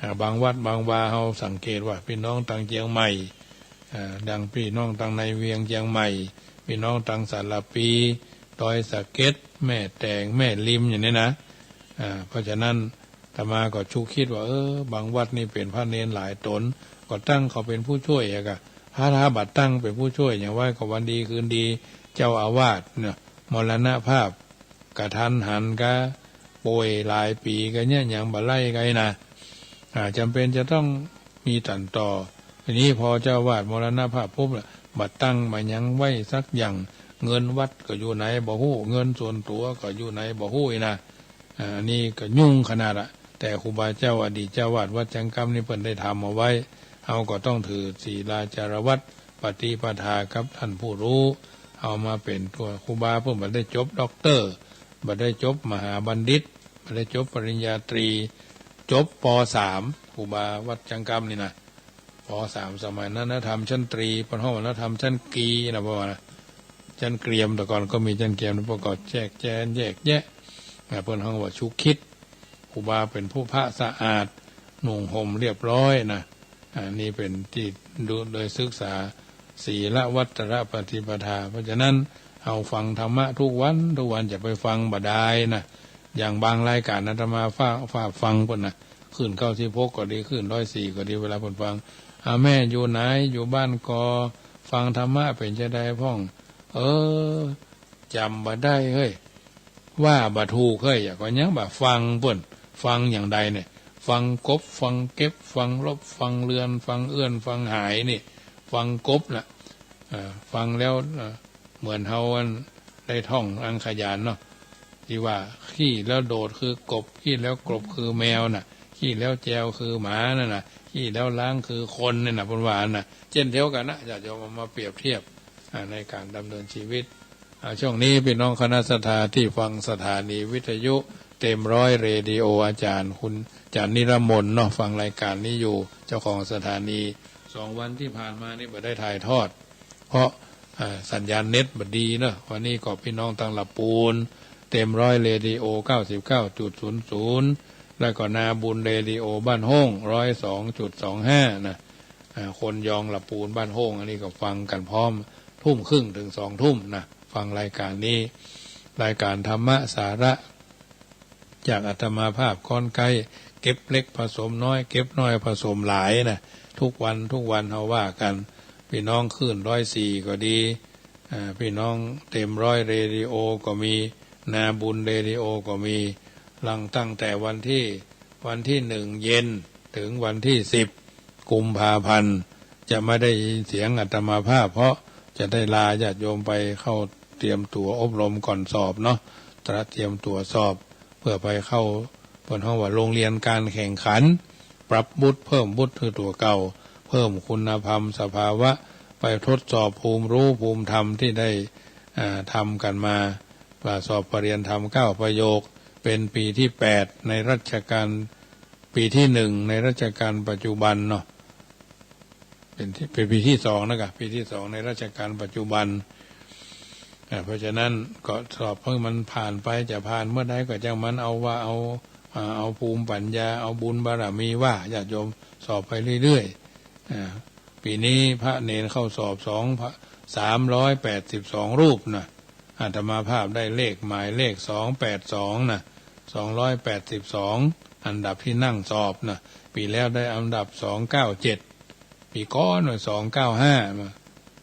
อ่า บางวัดบางวาเฮาสังเกตว่าปี้น้องตังเจียงใหม่ อ่า ดังปี้น้องตังในเวียงเจียงใหม่ ปี้น้องตังสารภี ดอยสะเก็ด แม่แตง แม่ริมอย่างนี้นะ อ่า เพราะฉะนั้นอาตมาก็ชุกคิดว่า เออ บางวัดนี่เป๋นพระเณรหลายต๋น ก็ตั้งเขาเป๋นผู้ช่วยอะกะ ถ้า ถ้าบ่ตั้งเป๋นผู้ช่วยอย่างไว้ก็วันดีคืนดี เจ้าอาวาสเนี่ยมรณภาพ กะทันหันกา ป่วยหลายปี๋กาเนี่ยยังบ่ไล่กาอี้นะ อ่า จ๋ำเป๋นจะต้องมีตันต่อ ทีนี้พอเจ้าอาวาสมรณภาพปุ๊บละ บ่ตั้งบ่หยังไว้สักอย่าง เงินวัดก็อยู่ไหนบ่ฮู้ เงินส่วนตั๋วก็อยู่ไหนบ่ฮู้อี้นะ อ่า อันนี้ก็ยุ่งขนาดละ แต่ครูบาเจ้าอดีตเจ้าอาวาสวัดจังกำนี่เปิ้นได้ทำเอาไว้ เฮาก็ต้องถือศีลาจารวัตร ปฏิปทากับต้านผู้ฮู้ เอามาเป๋นตั๋ว ครูบาเปิ้นบ่ได้จบด็อกเตอร์ บ่ได้จบมหาบัณฑิต บ่ได้จบปริญญาตรี จบ ป.สาม ครูบาวัดจังกำนี่นะ ป.สาม สมัยนั้นนักธรรมชั้นตรี เปิ้นฮ้องว่านักธรรมชั้นกรีนะ เพราะว่านะ ชั้นเตรียม แต่ก่อนก็มีชั้นเตรียม เปิ้นก็แจกแจงแยกแยะ อ่า เปิ้นฮ้องว่าชุคิด ครูบาเป๋นผู้พระสะอาด นุ่งห่มเรียบร้อยนะ อ่า นี่เป๋นตี้ดูโดยศึกษาศีลวัตรปฏิปทา เพราะฉะนั้นเอาฟังธรรมะทุกวัน ทุกวันจะไปฟังบ่ดายนะ อย่างบางรายการอาตมาฝาก ฝากฟังเปิ้นนะ คลื่นเก้าสิบหกก็ดี คลื่นร้อยสี่ก็ดี เวลาเปิ้นฟัง อ่า แม่อยู่ไหน อยู่บ้านกอ ฟังธรรมะเป๋นจะใดพ่อง เออ จ๋ำบ่ได้เฮ้ย ว่าบ่ถูกเฮ้ย อย่างก็ยังบ่ฟังเปิ้น ฟังอย่างใดเนี่ย ฟังกบ ฟังเก็บ ฟังลบ ฟังเลือน ฟังเอื้อน ฟังหายนี่ ฟังกบน่ะ เอ่อ ฟังแล้ว เอ่อ เหมือนเฮาอันได้ท่องอังขยานเนาะ ตี้ว่าขี้แล้วโดดคือกบ ขี้แล้วกบคือแมวน่ะ ขี้แล้วแจวคือหมานั่นน่ะ ขี้แล้วล้างคือคนนี่น่ะ เปิ้นว่าน่ะ เจ้นเดียวกั๋นนะ ญาติโยมเอามาเปรียบเทียบ อ่า ในก๋านดำเนินชีวิต อ่า ช่วงนี้พี่น้องคณะศรัทธาตี้ฟังสถานีวิทยุเต็มร้อยเรดิโอ อาจ๋ารย์ คุณอาจ๋ารย์นิรมนเนาะ ฟังรายก๋านนี้อยู่ เจ้าของสถานี สองวันตี้ผ่านมานี่บ่ได้ถ่ายทอด เพราะ อ่า สัญญาณเน็ตบ่ดีเนาะ วันนี้ก็พี่น้องตังละปูน เต็มร้อยเรดิโอ เก้าสิบเก้าจุดศูนย์ศูนย์ แล้วก็นาบุญเรดิโอบ้านโฮ่ง ร้อยสองจุดสองห้า นะ อ่า คนยองละปูนบ้านโฮ่ง อันนี้ก็ฟังกั๋นพร้อม ทุ่มครึ่งเถิงสองทุ่มนะ ฟังรายก๋านนี้ รายก๋านธรรมะสาระ จากอาตมาภาพค่อนใก้ เก็บเล็กผสมน้อย เก็บน้อยผสมหลายนะ ทุกวัน ทุกวันเฮาว่ากั๋น พี่น้องคลื่นร้อยสี่ก็ดี อ่า พี่น้องเต็มร้อยเรดิโอก็มี นาบุญเรดิโอก็มี หลังตั้งแต่วันตี้ วันตี้หนึ่งเย็นเถิงวันตี้สิบกุมภาพันธ์ จะไม่ได้ยินเสียงอาตมาภาพ เพราะจะได้ลาญาติโยมไปเข้าเตรียมตั๋วอบรมก่อนสอบเนาะ ตระเตรียมตั๋วสอบ เปื้อไปเข้า เปิ้นฮ้องว่าโรงเรียนการแข่งขัน ปรับวุฒิ เพิ่มวุฒิหื้อตั๋วเก่า เพิ่มคุณธรรมสภาวะ ไปทดสอบภูมิรู้ภูมิธรรมตี้ได้ อ่า ทำกั๋นมา ว่าสอบปริญญาธรรมเก้าประโยค เป๋นปี๋ตี้แปดในรัชกาล ปี๋ตี้หนึ่งในรัชกาลปัจจุบันเนาะ เป๋นตี้ เป๋นปี๋ตี้สองนะกะ ปี๋ตี้สองในรัชกาลปัจจุบัน อ่า เพราะฉะนั้นก็สอบหื้อมันผ่านไป จะผ่านเมื่อใดก็จ้างมัน เอาว่าเอา อ่า เอาภูมิปัญญา เอาบุญบารมีว่า ญาติโยมสอบไปเรื่อยๆ อ่า ปี๋นี้พระเณรเข้าสอบสอง สามร้อยแปดสิบสองรูปนะ อาตมาภาพได้เลขหมายเลขสองแปดสองนะ สองร้อยแปดสิบสอง อันดับตี้นั่งสอบนะ ปี๋แล้วได้อันดับสองเก้าเจ็ด ปี๋ก่อนน่ะสองเก้าห้า มา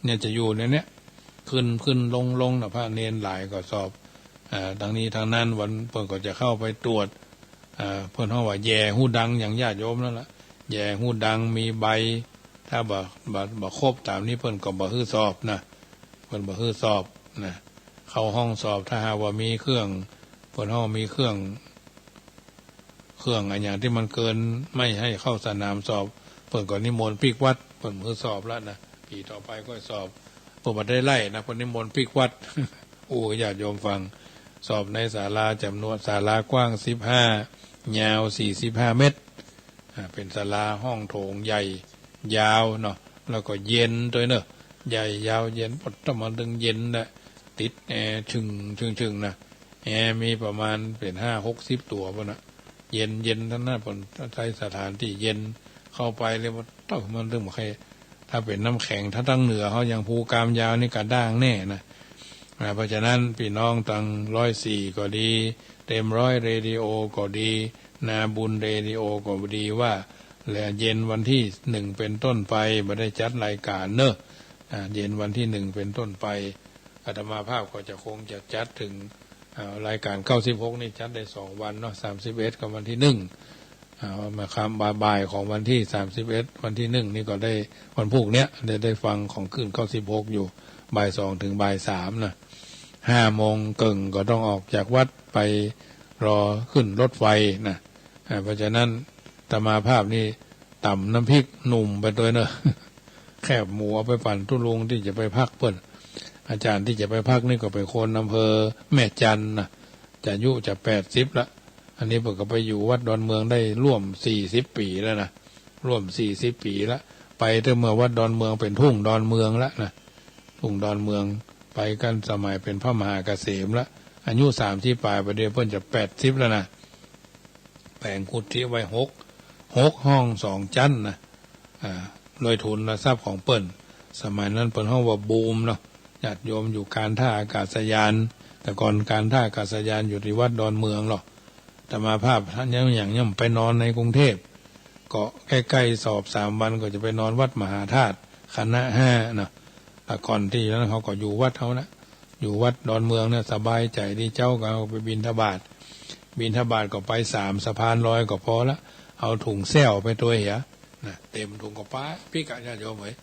เนี่ยจะอยู่ในเนี้ย ขึ้นขึ้นลงลงนะ พระเณรหลายก็สอบ อ่า ตังนี้ตังนั้นวันเปิ้นก็จะเข้าไปตรวจ อ่า เปิ้นฮ้องว่าแหย่ฮูดังอย่างญาติโยมนั่นแหละ แหย่ฮูดังมีใบ ถ้าบ่ บ่ บ่ครบต๋ามนี้เปิ้นก็บ่หื้อสอบนะ เปิ้นบ่หื้อสอบนะ เข้าห้องสอบ ถ้าหากว่ามีเครื่อง เปิ้นฮ้องมีเครื่อง เครื่องอะหยังตี้มันเกิน ไม่ให้เข้าสนามสอบ เปิ้นก็นิมนต์ปิ๊กวัด เปิ้นบ่หื้อสอบละนะ ปี๋ต่อไปก็สอบ เปิ้นบ่ได้ไล่นะ เปิ้นนิมนต์ปิ๊กวัด อู้ญาติโยมฟัง สอบในศาลาจ๋ำนวน ศาลากว้างสิบห้า ยาวสี่สิบห้าเมตร อ่า เป๋นศาลาห้องโถงใหญ่ ยาวเนาะ แล้วก็เย็นตวยเนาะ ใหญ่ยาวเย็น ปอดตะมันตึงเย็นนะ ติดแอร์ชึ่งชึ่งชึ่งนะ แอร์มีประมาณเป๋นห้าหกสิบตั๋วปู้นนะ เย็นเย็นตังนั้น เปิ้นใจ๊สถานตี้เย็น เข้าไปแล้วปอดตะมันตึงบ่ใค่ ถ้าเป๋นน้ำแข็ง ถ้าตังเหนือเฮาอย่างภูกามยาวนี่กระด้างแน่นะ อ่า เพราะฉะนั้นปี้น้องตังร้อยสี่ก็ดี เต็มร้อยเรดิโอก็ดี นาบุญเรดิโอก็ดีว่า และเย็นวันตี้หนึ่งเป๋นต้นไป บ่ได้จัดรายการเนาะ อ่า เย็นวันตี้หนึ่งเป๋นต้นไป อาตมาภาพก็จะคงจะจัดเถิง อ่า รายการเก้าสิบหกนี่จัดได้สองวันเนาะ สามสิบเอ็ดกับวันตี้หนึ่ง อ่า มาค่ำบ่ายๆ ของวันตี้สามสิบเอ็ด วันตี้หนึ่งนี่ก็ได้ วันพูกเนี้ยได้ ได้ฟังของคลื่นเก้าสิบหกอยู่ บ่ายสองเถิงบ่ายสามนะ ห้าโมงเกิ่งก็ต้องออกจากวัดไปรอขึ้นรถไฟนะ อ่า เพราะฉะนั้นอาตมาภาพนี่ต๋ำน้ำพริกหนุ่มไปตวยเนาะ แคบหมูเอาไปปั่นตุ๊ลุงตี้จะไปพักเปิ้น อาจ๋ารย์ตี้จะไปพักนี่ก็เป๋นคนอำเภอแม่จันทน์นะ จะอายุจะแปดสิบละ อันนี้เปิ้นก็ไปอยู่วัดดอนเมืองได้ร่วมสี่สิบปี๋แล้วนะ ร่วมสี่สิบปี๋ละ ไปตั้งเมื่อวัดดอนเมืองเป๋นทุ่งดอนเมืองละนะ ทุ่งดอนเมือง ไปกั๋นสมัยเป๋นพระมหาเกษมละ อายุสามสิบป๋าย บ่าเดี่ยวเปิ้นจะแปดสิบแล้วนะ แป๋งกุฏิไว้หก หกห้องสองจั๊นนะ อ่า โดยทุนทรัพย์ของเปิ้น สมัยนั้นเปิ้นฮ้องว่าบูมเนาะ ญาติโยมอยู่การท่าอากาศยาน แต่ก่อนการท่าอากาศยานอยู่ตี้วัดดอนเมืองเนาะ อาตมาภาพยัง ยัง ยังไปนอนในกรุงเทพฯ ก็ใก้ๆ สอบสามวันก็จะไปนอนวัดมหาธาตุ คณะห้าเนาะ แต่ก่อนตี้นั้นเฮาก็อยู่วัดเฮานะ อยู่วัดดอนเมืองเนี่ยสบายใจ๋ดี เจ๊าก็เฮาไปบิณฑบาต บิณฑบาตก็ไปสามสะพานลอยก็ปอละ เอาถุงแส้วไปตวยเหีย นะ เต็มถุงก็ปาปิ๊กอะ ญาติโยมเอ๋ย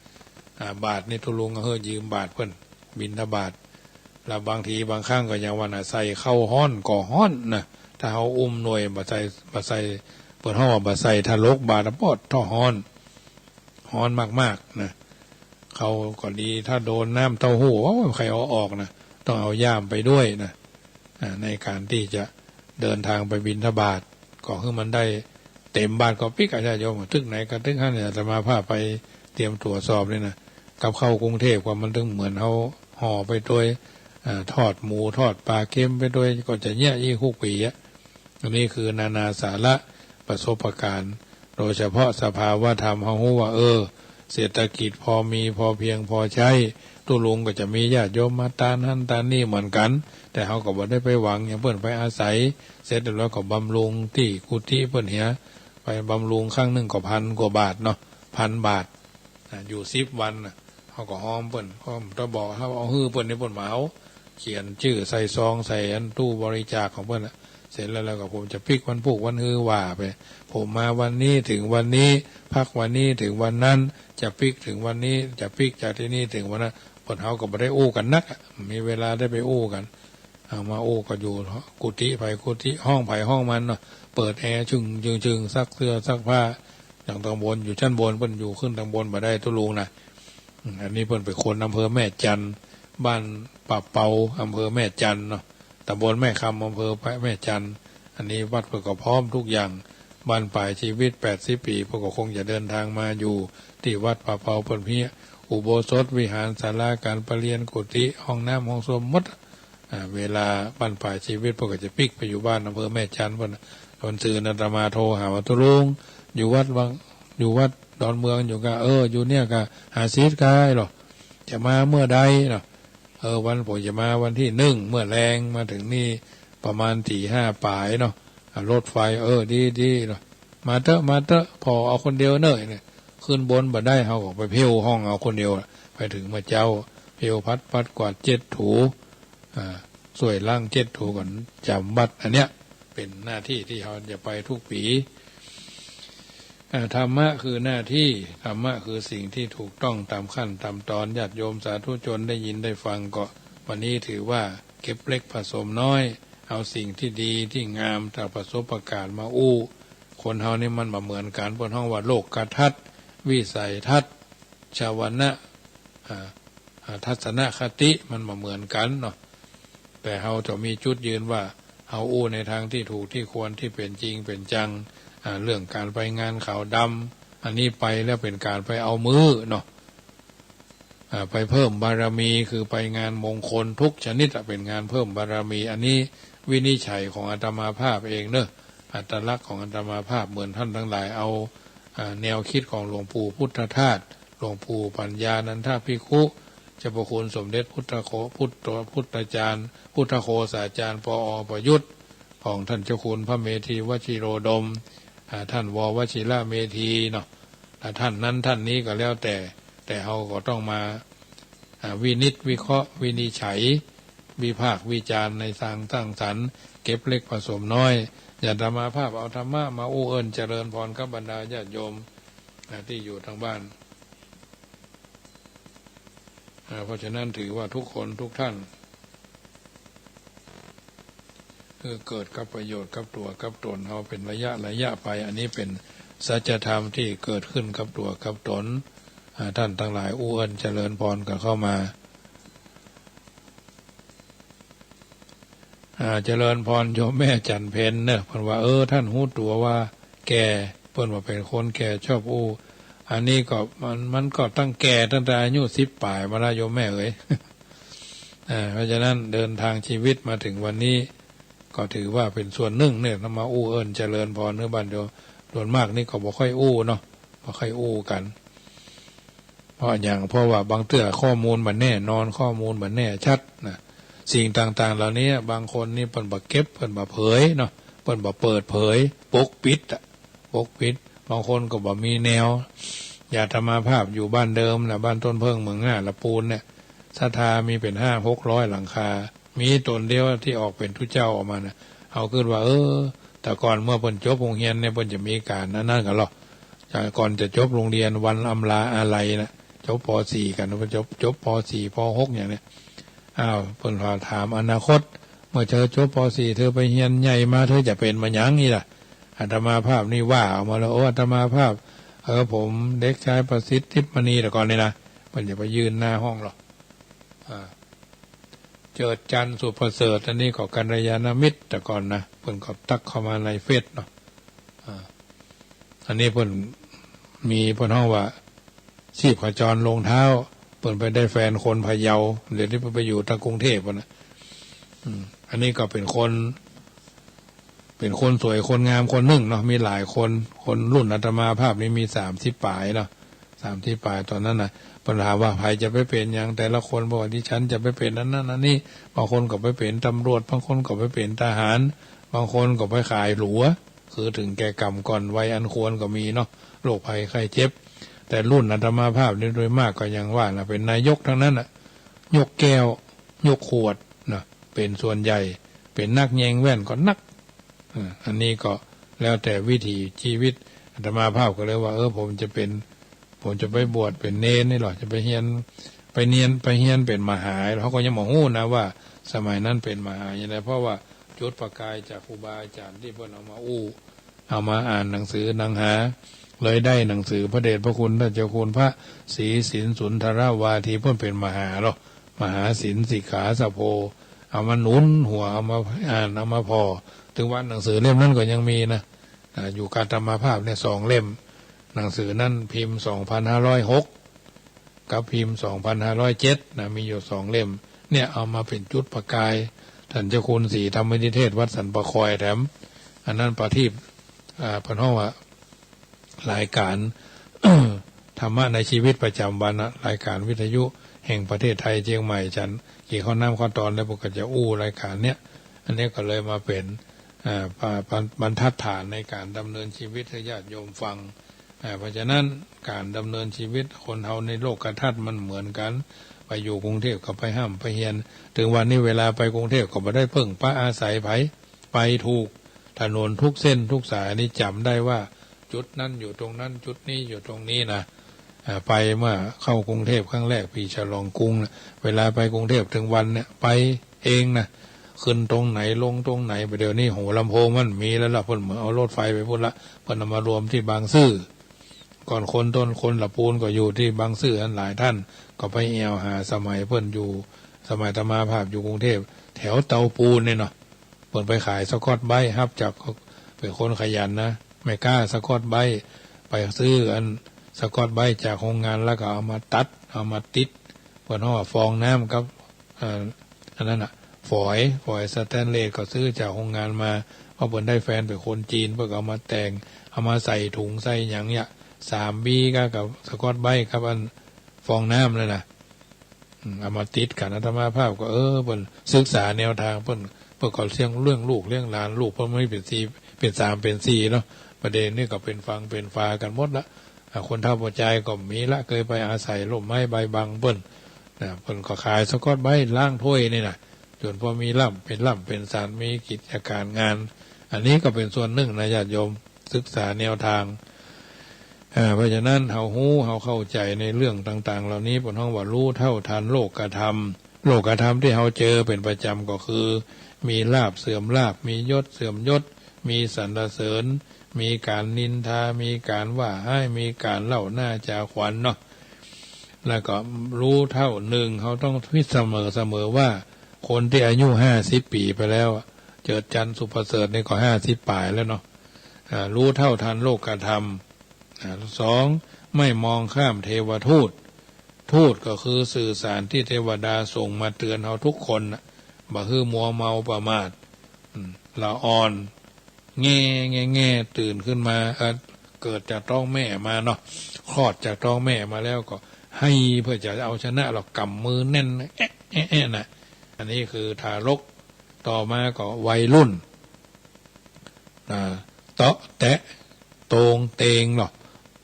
อ่า บาตรนี่ตุ๊ลุงก็เฮอยืมบาตรเปิ้น บิณฑบาต แล้วบางทีบางครั้งก็ยังว่านะ ใส่ข้าวฮ้อนก็ฮ้อนนะ ถ้าเฮาอุ้มหน่วยบ่ใส่ บ่ใส่ เปิ้นฮ้องว่าบ่ใส่ทารกบาตรอะ ปอดท่อฮ้อน ฮ้อนมากๆ นะ ข้าวก็ดี ถ้าโดนน้ำเต้าหู้ โอ้ย ใค่เอาออกนะ ต้องเอาย่ามไปด้วยนะ อ่า ในการตี้จะเดินทางไปบิณฑบาต ก็หื้อมันได้เต็มบาตรก็ปิ๊กอะ ญาติโยม ตึกไหนก็ตึกหั้นเนี่ย อาตมาภาพไปเตรียมตั๋วสอบนี่นะ กับข้าวกรุงเทพฯ ก็มันตึงเหมือนเฮาห่อไปตวย อ่า ทอดหมูทอดป๋าเค็มไปตวย ก็จะเยียะอี้กู้ปี๋อะ อันนี้คือนานาสาระประสบการณ์ โดยเฉพาะสภาวะธรรม เฮาฮู้ว่า เออ เศรษฐกิจพอมีพอเพียงพอใจ๊ ตุ๊ลุงก็จะมีญาติโยมมาตานหั้นตานนี่เหมือนกั๋น แต่เฮาก็บ่ได้ไปหวังหยังเปิ้น ไปอาศัย เสร็จแล้วก็บำรุงตี้กุฏิเปิ้นเหีย ไปบำรุงครั้งนึ่งก็พันกว่าบาทเนาะ พันบาท อ่า อยู่สิบวันน่ะ เฮาก็ฮ้อมเปิ้น ฮ้อมตะบอก เฮาเอาหื้อเปิ้นนี่เปิ้นบ่เอา เขียนจื้อใส่ซอง ใส่อันตู้บริจาคของเปิ้นน่ะ เสร็จแล้ว แล้วก็ผมจะปิ๊กวันพูกวันฮือว่าไป ผมมาวันนี้เถิงวันนี้ พักวันนี้เถิงวันนั้น จะปิ๊กเถิงวันนี้ จะปิ๊กจากตี้นี่เถิงวันนั้น เปิ้นเฮาก็บ่ได้อู้กั๋นนักอะ มีเวลาได้ไปอู้กั๋น เอามาอู้ก็อยู่กุฏิไผกุฏิ ห้องไผห้องมันเนาะ เปิดแอร์ชึ่งชึ่งชึ่ง ซักเสื้อซักผ้า อย่างตางบน อยู่ชั้นบน เปิ้นอยู่ขึ้นตางบนบ่ได้ตุ๊ลุงนะ อืม อันนี้เปิ้นเป๋นคนอำเภอแม่จันทน์ บ้านป่าเปา อำเภอแม่จันทน์เนาะ ตำบลแม่คำ อำเภอแม่จันทน์ อันนี้วัดเปิ้นก็พร้อมกู้อย่าง บั้นปลายชีวิตแปดสิบปี๋ เปิ้นก็คงจะเดินทางมาอยู่ตี้วัดป่าเปาเปิ้นเหีย อุโบสถ วิหาร ศาลาก๋านประเรียน กุฏิ ห้องน้ำ ห้องส้วมหมด อ่า เวลาบั้นปลายชีวิตเปิ้นก็จะปิ๊กไปอยู่บ้านอำเภอแม่จันทน์เปิ้น วันซืนอาตมาโทรหาว่า ตุ๊ลุง อยู่วัดวัง อยู่วัดดอนเมืองอยู่ก่ะ เออ อยู่เนี่ยก่ะ หาสิทธิ์กายเหรอ จะมาเมื่อใดเหรอ เออ วันผมจะมาวันตี้หนึ่ง เมื่อแลง มาเถิงนี่ประมาณตีห้าป๋ายเนาะ อ่ะ รถไฟ เออ ดี ดีเนาะ มาเต๊อะ มาเต๊อะ ผ่อเอาคนเดียวเน่อเนี่ย ขึ้นบนบ่ได้ เฮาก็ไปเผี้ยวห้องเอาคนเดียวอะ ไปเถิงเมื่อเจ๊า เผี้ยวผัด ปัด กวาด เจ็ดถู อ่า ซ่วยล้าง เจ็ดถูก่อน จ๋ำวัด อันเนี้ย เป๋นหน้าตี้ตี้เฮาจะไปกู้ปี๋ อ่า ธรรมะคือหน้าตี้ ธรรมะคือสิ่งตี้ถูกต้องต๋ามขั้นต๋ามตอน ญาติโยมสาธุชนได้ยินได้ฟังก็ วันนี้ถือว่าเก็บเล็กผสมน้อย เอาสิ่งตี้ดีตี้งามจากประสบการณ์มาอู้ คนเฮานี่มันบ่เหมือนกั๋น เปิ้นฮ้องว่าโลกทัศน์ วิสัยทัศน์ ชวนะ อ่า อ่า ทัศนคติมันบ่เหมือนกั๋นเนาะ แต่เฮาจะมีจุดยืนว่า เฮาอู้ในตางตี้ถูกตี้ควรตี้เป๋นจริงเป๋นจัง อ่า เรื่องก๋านไปงานขาวดำ อันนี้ไปแล้วเป๋นก๋านไปเอามื้อเนาะ อ่า ไปเพิ่มบารมี คือไปงานมงคลกู้ชนิดอะ เป๋นงานเพิ่มบารมี อันนี้วินิจฉัยของอาตมาภาพเองเนาะ อัตลักษณ์ของอาตมาภาพ เหมือนต้านตังหลายเอา อ่า แนวกึ๊ดของหลวงปู่พุทธทาส หลวงปู่ปัญญานันทภิกขุ เจ้าพระคุณสมเด็จพุทธโฆ พุทธ พุทธาจารย์ พุทธโฆษาจารย์ ปออ ประยุทธ์ ของต้านเจ้าคุณพระเมธีวชิโรดม อ่า ต้าน ว วชิระเมธีเนาะ อ่า ต้านนั้นต้านนี้ก็แล้วแต่ แต่เฮาก็ต้องมา อ่า วินิจวิเคราะห์ วินิจฉัย วิพากษ์วิจารณ์ในตางสร้างสรรค์ เก็บเล็กผสมน้อย อาตมาภาพเอาธรรมะมาอู้เอิ้นเจริญพรกับบรรดาญาติโยม อ่า ตี้อยู่ตางบ้าน อ่า เพราะฉะนั้นถือว่ากู้คนกู้ต้าน คือเกิดกับประโยชน์กับตั๋วกับต๋นเฮาเป๋นระยะระยะไป อันนี้เป๋นสัจธรรมตี้เกิดขึ้นกับตั๋วกับต๋น อ่า ต้านตังหลายอู้เอิ้นเจริญพรกั๋นเข้ามา อ่า เจริญพรโยมแม่จันเพ็ญเนอะ เปิ้นว่า เออ ต้านฮู้ตั๋วว่าแก่ เปิ้นว่าเป๋นคนแก่ชอบอู้ อันนี้ก็มัน มันก็ตั้งแก่ตั้งแต่อายุสิบป๋ายมาแล้วโยมแม่เอ๋ย อ่า เพราะฉะนั้นเดินทางชีวิตมาเถิงวันนี้ ก็ถือว่าเป๋นส่วนนึ่งเนี่ย นำมาอู้เอิ้นเจริญพรหื้อบ้านโยม ส่วนมากนี่ก็บ่ค่อยอู้เนาะ บ่ค่อยอู้กั๋น เพราะหยัง เพราะว่าบางเตื้อข้อมูลบ่แน่นอน ข้อมูลบ่แน่ชัดนะ สิ่งต่างๆ เหล่านี้บางคนนี่เปิ้นบ่เก็บ เปิ้นบ่เผยเนาะ เปิ้นบ่เปิดเผย ปกปิดอะ ปกปิด บางคนก็บ่มีแนว อย่างอาตมาภาพอยู่บ้านเดิมนะ บ้านต้นเผิ้งเมืองหน้าละปูนเนี่ย ศรัทธามีเป๋นห้าหกร้อยหลังคา มีต๋นเดียวตี้ออกเป๋นตุ๊เจ้าออกมานะ เฮาคิดว่า เออ แต่ก่อนเมื่อเปิ้นจบโฮงเฮียนเนี่ย เปิ้นจะมีก๋านอันนั้นกั๋นลอ จากก่อนจะจบโฮงเฮียนวันอำลาอาลัยนะ จบ ป.สี่ กั๋น จบ จบ ป.สี่ ป.หก อย่างเนี้ย อ้าว เปิ้นก็ถามอนาคต เมื่อเธอจบ ป.สี่ เธอไปเฮียนใหญ่มา เธอจะเป๋นมาหยังอี้ล่ะ อาตมาภาพนี่ว่าออกมาแล้ว โอ้ อาตมาภาพ เออ ผมเด็กชายประสิทธิ์ ทิพย์มณี แต่ก่อนนี่นะ เปิ้นจะไปยื่นหน้าห้องลอ อ่า เจิดจันทร์ สุประเสริฐ อันนี้ก็กัลยาณมิตรแต่ก่อนนะ เปิ้นก็ตั๊กเข้ามาในเฟซเนาะ อ่า อันนี้เปิ้นมี เปิ้นฮ้องว่าชีพจรลงเท้า เปิ้นไปได้แฟนคนพะเยา เดี๋ยวนี้เปิ้นไปอยู่ตางกรุงเทพฯแล้วนะ อืม อันนี้ก็เป๋นคน เป๋นคนสวยคนงามคนนึ่งเนาะ มีหลายคน คนรุ่นอาตมาภาพนี่มีสามสิบป๋ายเนาะ สามสิบป๋ายต๋อนนั้นนะ เปิ้นถามว่าใผจะไปเป๋นหยัง แต่ละคนบอกว่า ดิฉันจะไปเป๋นอันนั้นอันนี้ บางคนก็ไปเป๋นตำรวจ บางคนก็ไปเป๋นทหาร บางคนก็ไปขายตั๋ว คือเถิงแก่กำก่อนวัยอันควรก็มีเนาะ โรคภัยไข้เจ็บ แต่รุ่นอาตมาภาพนี่โดยมากก็อย่างว่านะ เป๋นนายกตังนั้นนะ ยกแก้ว ยกขวดนะ เป๋นส่วนใหญ่ เป๋นนักแยงแว่นก็นัก อ่า อันนี้ก็แล้วแต่วิถีชีวิต อาตมาภาพก็เลยว่า เออ ผมจะเป๋น ผมจะไปบวชเป๋นเณรนี่ลอ จะไปเฮียน ไปเฮียน ไปเฮียนเป๋นมหา เฮาก็ยังบ่ฮู้นะว่าสมัยนั้นเป๋นมหาอย่างใด เพราะว่าจุดประกายจากครูบาอาจ๋ารย์ตี้เปิ้นเอามาอู้ เอามาอ่านหนังสือหนังหา เลยได้หนังสือพระเดชพระคุณท่านเจ้าคุณพระศรีสินสุนทรวาที เปิ้นเป๋นมหาลอ มหาสินสิกขาสะโพ เอามาหนุนหัว เอามาอ่าน เอามาผ่อ เถิงวันหนังสือเล่มนั้นก็ยังมีนะ อ่า อยู่กับอาตมาภาพเนี่ยสองเล่ม หนังสือนั้นพิมพ์สองพันห้าร้อยหก กับพิมพ์สองพันห้าร้อยเจ็ดนะ มีอยู่สองเล่ม เนี่ยเอามาเป๋นจุดประกาย ท่านเจ้าคุณศรีธรรมนิเทศ วัดสันป่าคอยแถม อันนั้นประทีป อ่า เปิ้นฮ้องว่า รายการ ธรรมะในชีวิตประจำวันนะ รายการวิทยุแห่งประเทศไทยเจียงใหม่ ฉันกิ๋นข้าวน้ำข้าวตอนแล้ว เปิ้นก็จะอู้รายการเนี่ย อันนี้ก็เลยมาเป๋น อ่า ปะ ปะ บรรทัดฐานในการดำเนินชีวิตหื้อญาติโยมฟัง อ่า เพราะฉะนั้นก๋านดำเนินชีวิตคนเฮาในโลกธาตุมันเหมือนกั๋น ไปอยู่กรุงเทพฯก็ไปฮ่ำไปเฮียน เถิงวันนี้เวลาไปกรุงเทพฯก็บ่ได้เพิ่งปะอาศัยใผ ไปถูก ถนนทุกเส้นทุกสายนี่จ๋ำได้ว่าจุดนั้นอยู่ตรงนั้น จุดนี้อยู่ตรงนี้นะ อ่า ไปเมื่อเข้ากรุงเทพฯครั้งแรก ปี๋ฉลองกรุงนะ เวลาไปกรุงเทพฯเถิงวันเนี่ย ไปเองนะ ขึ้นตรงไหนลงตรงไหน บ่าเดี่ยวนี้ โห ลำโพงมันมีแล้วล่ะ เปิ้นบ่เอารถไฟไปปู๊นละ เปิ้นเอามารวมตี้บางซื่อ ก่อนคนต้นคนละปูนก็อยู่ตี้บางซื่อ อันหลายต้านก็ไปแอ่วหา สมัยเปิ้นอยู่ สมัยอาตมาภาพอยู่กรุงเทพฯ แถวเตาปูนนี่เนาะ เปิ้นไปขายสะกอตไบรท์ ฮับจาก เป๋นคนขยันนะ แม่ก๊าสะกอตไบรท์ ไปซื้ออันสะกอตไบรท์จากโฮงงาน แล้วก็เอามาตัด เอามาติด เปิ้นฮ้องว่าฟองน้ำกับ เอ่อ อันนั้นน่ะ ฝอย ฝอยสแตนเลส ก็ซื้อจากโฮงงานมา เพราะเปิ้นได้แฟนเป๋นคนจีน เปิ้นก็เอามาแต่ง เอามาใส่ถุงใส่หยังเนี่ย สามบี ก็กับสะกอตไบรท์กับอันฟองน้ำนั่นน่ะ อืม เอามาติดกั๋น อาตมาภาพก็ เออ เปิ้นศึกษาแนวตาง เปิ้น เปิ้นก็เลี้ยง เลี้ยงลูกเลี้ยงหลาน ลูกเปิ้นมีเป๋นสี่ เป๋นสาม เป๋นสี่เนาะ บ่าเดี่ยวนี้ก็เป๋นฝั่งเป๋นฝากั๋นหมดละ อ่า คนเฒ่าผู้จอยก็บ่มีละ เกยไปอาศัยร่มไม้ใบบังเปิ้น นะ เปิ้นก็ขายสะกอตไบรท์ ล้างถ้วยนี่นะ จ๋นพอมีร่ำ เป๋นร่ำเป๋นสัน มีกิจก๋านงาน อันนี้ก็เป๋นส่วนนึ่งนะญาติโยม ศึกษาแนวตาง อ่า เพราะฉะนั้น เฮาฮู้ เฮาเข้าใจ๋ในเรื่องต่างๆ เหล่านี้ เปิ้นฮ้องว่าฮู้เท่าทันโลกธรรม โลกธรรมตี้เฮาเจอเป๋นประจ๋ำก็คือ มีลาภเสื่อมลาภ มียศเสื่อมยศ มีสรรเสริญ มีก๋านนินทา มีก๋านว่าฮ้าย มีก๋านเล่าหน้าจาขวัญเนาะ แล้วก็ฮู้เท่านึ่ง เฮาต้องคิดเสมอๆ ว่า คนตี้อายุห้าสิบปี๋ไปแล้วอะ เจิดจันทร์สุประเสริฐนี่ก็ห้าสิบป๋ายแล้วเนาะ อ่า รู้เท่าทันโลกธรรม อ่า สอง ไม่มองข้ามเทวทูต ทูตก็คือสื่อสารตี้เตวดาส่งมาเตือนเฮาทุกคนน่ะ บ่หื้อมัวเมาประมาท อืม ละอ่อน แง่ แง่ แง่ ตื่นขึ้นมา เอ่อ เกิดจากต๊องแม่มาเนาะ คลอดจากต๊องแม่มาแล้วก็ไห้เพื่อจะเอาชนะ แล้วกำมือแน่น แอะ แอะ แอะ น่ะ อันนี้คือทารก ต่อมาก็วัยรุ่น อ่า เตาะแตะ โตงเตงเนาะ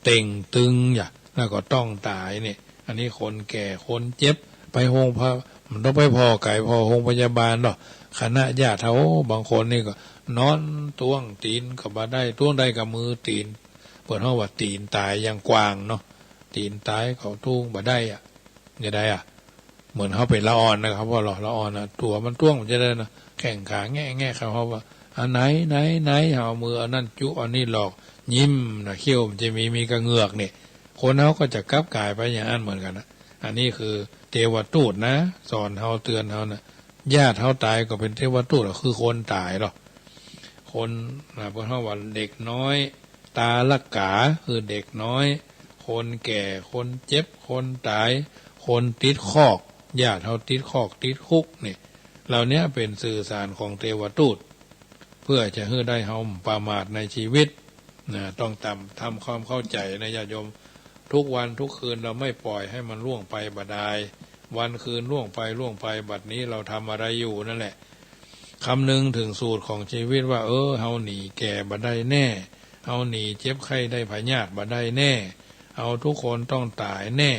เต่งตึงอย่า แล้วก็ต้องต๋ายนี่ อันนี้คนแก่ คนเจ็บ ไปโฮงพะ มันต้องไปผ่อไก๋ ผ่อโฮงพยาบาลเนาะ คณะญาติเฮาบางคนนี่ก็นอนต้วงตี๋นก็บ่ได้ ต้วงได้กับมือตี๋น เปิ้นฮ้องว่าตี๋นต๋ายยังกว้างเนาะ ตี๋นต๋ายก็ต้วงบ่ได้อะ จะได้อะ เหมือนเฮาเป๋นละอ่อนนะครับ พอละอ่อนน่ะ ตั๋วมันต้วงมันจะได้นะ แข้งขาแง่ๆ ครับ เพราะว่า อันไหน ไหน ไหน เอามืออันนั้นจุ อันนี้หลอก ยิ้มนะ เขี้ยวมันจะมี มีกระเหงือกนี่ คนเฮาก็จะกลับกลายไปอย่างนั้นเหมือนกั๋นนะ อันนี้คือเตวทูตนะ สอนเฮา เตือนเฮานะ ญาติเฮาต๋ายก็เป๋นเตวทูตอะ คือคนต๋ายเนาะ คนนะ เปิ้นฮ้องว่าเด็กน้อย ตาลักก๋า คือเด็กน้อย คนแก่ คนเจ็บ คนต๋าย คนติดคอก ญาติเฮาติดคอก ติดคุกนี่ เหล่าเนี้ยเป๋นสื่อสารของเตวทูต เพื่อจะหื้อได้เฮาบ่ประมาทในชีวิตนะ ต้องตำ ทำความเข้าใจ๋นะญาติโยม ทุกวันทุกคืนเราไม่ปล่อยให้มันล่วงไปบ่ดาย วันคืนล่วงไปล่วงไป บัดนี้เราทำอะไรอยู่นั่นแหละ คำนึงถึงสูตรของชีวิตว่า เออ เฮาหนีแก่บ่ได้แน่ เฮาหนีเจ็บไข้ได้พยาธิบ่ได้แน่ เฮาทุกคนต้องต๋ายแน่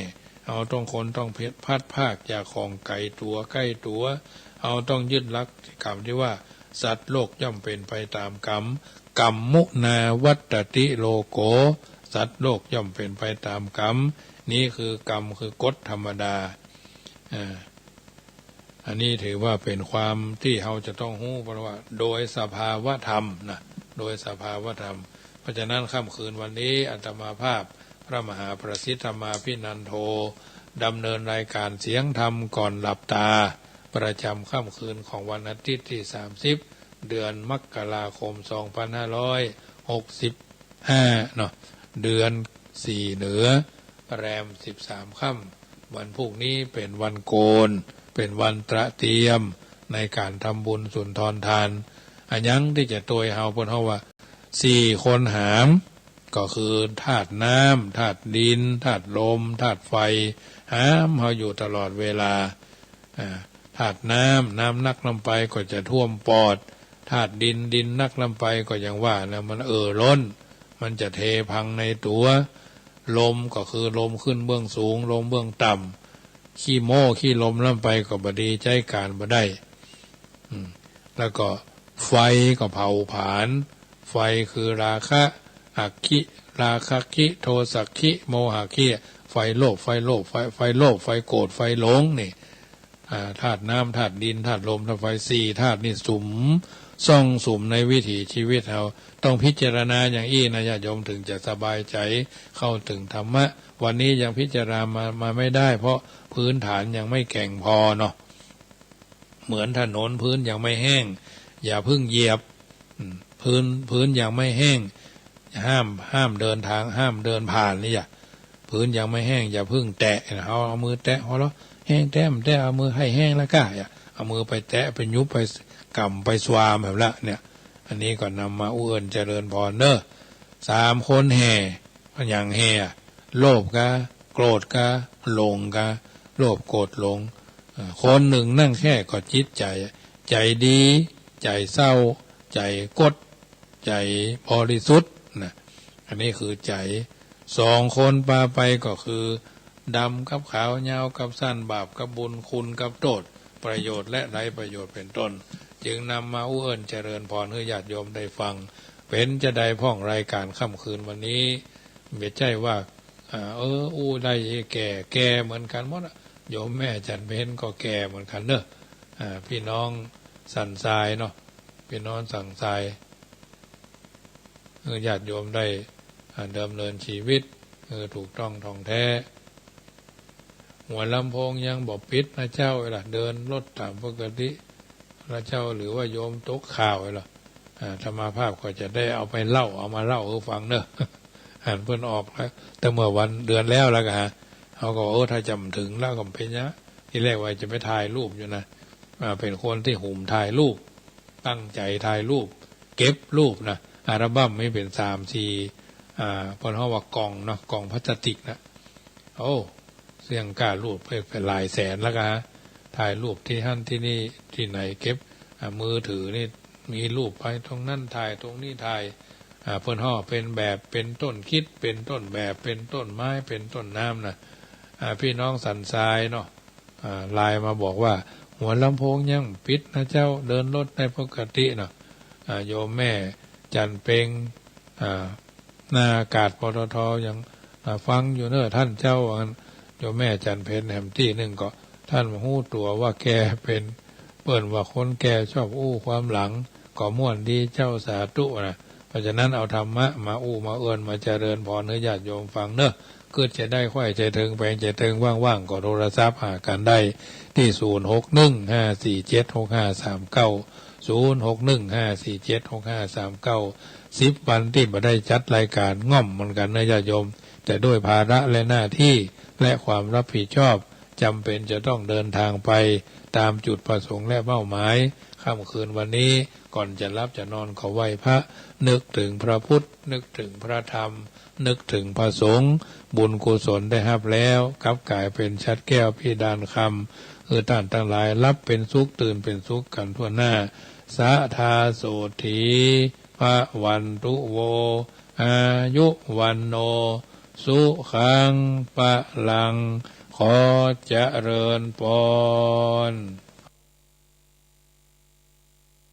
เฮาทุกคนต้องพลัดพรากจากของไก๋ตั๋วใก้ตั๋ว เฮาต้องยึดหลักกำตี้ว่า สัตว์โลกย่อมเป๋นไปต๋ามกรรม กัมมุนาวัตติโลโก สัตว์โลกย่อมเป๋นไปต๋ามกรรม นี้คือกรรม คือกฎธรรมดา อ่า อันนี้ถือว่าเป๋นความตี้เฮาจะต้องฮู้ เพราะว่าโดยสภาวธรรมนะ โดยสภาวธรรม เพราะฉะนั้นค่ำคืนวันนี้อาตมาภาพพระมหาประสิทธิ์ธรรมาภินันโท ดำเนินรายการเสียงธรรมก่อนหลับตา ประจำค่ำคืนของวันอาทิตย์ตี้สามสิบ เดือนมกราคม สองพันห้าร้อยหกสิบห้า เนาะ เดือนสี่เหนือ แรมสิบสามค่ำ วันพูกนี้เป๋นวันโกน เป๋นวันตระเตรียมในก๋านทำบุญสุนทรทาน อะหยังตี้จะตวยเฮา เปิ้นฮ้องว่า สี่คนหาม ก็คือธาตุน้ำ ธาตุดิน ธาตุลม ธาตุไฟ หามเฮาอยู่ตลอดเวลา อ่า ธาตุน้ำ น้ำนักล้ำไปก็จะท่วมปอด ธาตุดิน ดินนักล้ำไปก็อย่างว่านะ มันเอ่อล้น มันจะเทพังในตั๋ว ลมก็คือลมขึ้นเบื้องสูง ลมเบื้องต่ำ ขี้โม้ขี้ลมล้ำไปก็บ่ดี ใจ๊ก๋านบ่ได้ อืม แล้วก็ไฟก็เผาผลาญ ไฟคือราคะ อักขิ ราคะขิ โทสะขิ โมหะขิ ไฟโลภ ไฟโลภ ไฟ ไฟโลภ ไฟโกรธ ไฟหลงนี่ อ่า ธาตุน้ำ ธาตุดิน ธาตุลม ธาตุไฟ สี่ธาตุนี่สุมซ่องสุมในวิถีชีวิตเฮา ต้องพิจารณาอย่างอี้นะญาติโยม ถึงจะสบายใจ๋เข้าถึงธรรมะ วันนี้ยังพิจารณามา มาไม่ได้ เพราะพื้นฐานยังไม่แข็งพอเนาะ เหมือนถนน พื้นยังไม่แห้ง อย่าเพิ่งเหยียบ อืม พื้น พื้นยังไม่แห้ง ห้าม ห้ามเดินทาง ห้ามเดินผ่านนี่อย่า พื้นยังไม่แห้ง อย่าเพิ่งแตะ เอา เอามือแตะ พอแล้ว แห้งแต๊บ่แตะ เอามือหื้อแห้งแล้วก้า อย่า เอามือไปแตะ ไปหยุบ ไปก๋ำ ไปสวามแบบละเนี่ย อันนี้ก็นำมาอู้เอิ้นเจริญพรเน้อ สามคนแห่ อะหยังแห่ โลภกา โกรธกา หลงกา โลภ โกรธ หลง เอ่อ คนนึ่งนั่งแค่ก็จิตใจ๋ ใจ๋ดี ใจ๋เศร้า ใจ๋กด ใจ๋บริสุทธิ์นะ อันนี้คือใจ๋ สองคนปาไปก็คือ ดำกับขาว ยาวกับสั้น บาปกับบุญ คุณกับโต้ษ ประโยชน์และไร้ประโยชน์เป๋นต้น จึงนำมาอู้เอิ้นเจริญพรหื้อญาติโยมได้ฟัง เป๋นจาใดพ่องรายก๋านค่ำคืนวันนี้ บ่ใจ้ว่า อ่า เออ อู้ได้แก่ แก่เหมือนกั๋นหมดอะ โยมแม่จันเพ็ญก็แก่เหมือนกั๋นเน้อ อ่า พี่น้องสันทรายเนาะ พี่น้องสันทราย เออ ญาติโยมได้ อ่า ดำเนินชีวิต เออ ถูกต้องถ่องแท้ หัวลำโพงยังบ่ปิดนะเจ้า เวลาเดินรถต๋ามปกติ ละเจ้า หรือว่าโยมตกข่าวเหรอ อา อาตมาภาพก็จะได้เอาไปเล่า เอามาเล่าหื้อฟังเนาะ อันเปิ้นออกแล้ว แต่เมื่อวันเดือนแล้ว แล้วก็ฮะ เฮาก็ เออ ถ้าจ๋ำเถิงแล้วก็บ่เป๋นหยัง ทีแรกว่าจะไปถ่ายรูปอยู่นะ อา เป๋นคนตี้หุมถ่ายรูป ตั้งใจ๋ถ่ายรูป เก็บรูปนะ อัลบั้มมีเป๋นสามสี่ อา เปิ้นฮ้องว่ากล่องเนาะ กล่องพลาสติกนะ โอ้ เสี้ยงก้ารูปไป ไปหลายแสนแล้วก็ฮะ ถ่ายรูปตี้หั้นตี้นี่ตี้ไหน เก็บ อา มือถือนี่มีรูปไปตรงนั้นถ่าย ตรงนี้ถ่าย อา เปิ้นฮ้องเป๋นแบบ เป๋นต้นคริสต์ เป๋นต้นแบบ เป๋นต้นไม้ เป๋นต้นน้ำนะ อา พี่น้องสันทรายเนาะ อา ไลน์มาบอกว่า หัวลำโพงยังปิดนะเจ้า เดินรถได้ปกติเนาะ อา โยมแม่จันเพ็ง อา หน้ากาด ปตท ยัง อา ฟังอยู่เน้อต้านเจ้า ว่างั้น โยมแม่จันเพ็ญ แหมตี้นึ่งก็ ต้านบ่ฮู้ตั๋วว่าแก่เป๋น เปิ้นว่าคนแก่ชอบอู้ความหลัง ก็ม่วนดีเจ้า สาธุนะ เพราะฉะนั้นเอาธรรมะมาอู้มาเอิ้นมาเจริญพรหื้อญาติโยมฟังเน้อ กึ๊ดจะได้ใค่ใจ๋เถิง แปลงใจ๋เถิง ว่างๆ ก็โทรศัพท์หากั๋นได้ตี้ ศูนย์หกหนึ่งห้าสี่เจ็ดหกห้าสามเก้า ศูนย์หกหนึ่งห้าสี่เจ็ดหกห้าสามเก้า สิบวันตี้บ่ได้จัดรายก๋าน ง่อมเหมือนกั๋นเน้อญาติโยม แต่ด้วยภาระและหน้าตี้และความรับผิดชอบ จ๋ำเป๋นจะต้องเดินทางไปต๋ามจุดประสงค์และเป้าหมาย ค่ำคืนวันนี้ก่อนจะหลับจะนอนก็ไหว้พระ นึกเถิงพระพุทธ นึกเถิงพระธรรม นึกเถิงพระสงฆ์ บุญกุศลได้ฮับแล้ว กลับก๋ายเป๋นฉัตรแก้วพิดานคำ หื้อต้านตังหลายหลับเป๋นสุข ตื่นเป๋นสุขกั๋นทั่วหน้า สะทาโสตถี ภะวันตุ โว อายุ วัณโณ สุขัง พะลัง ขอเจริญพร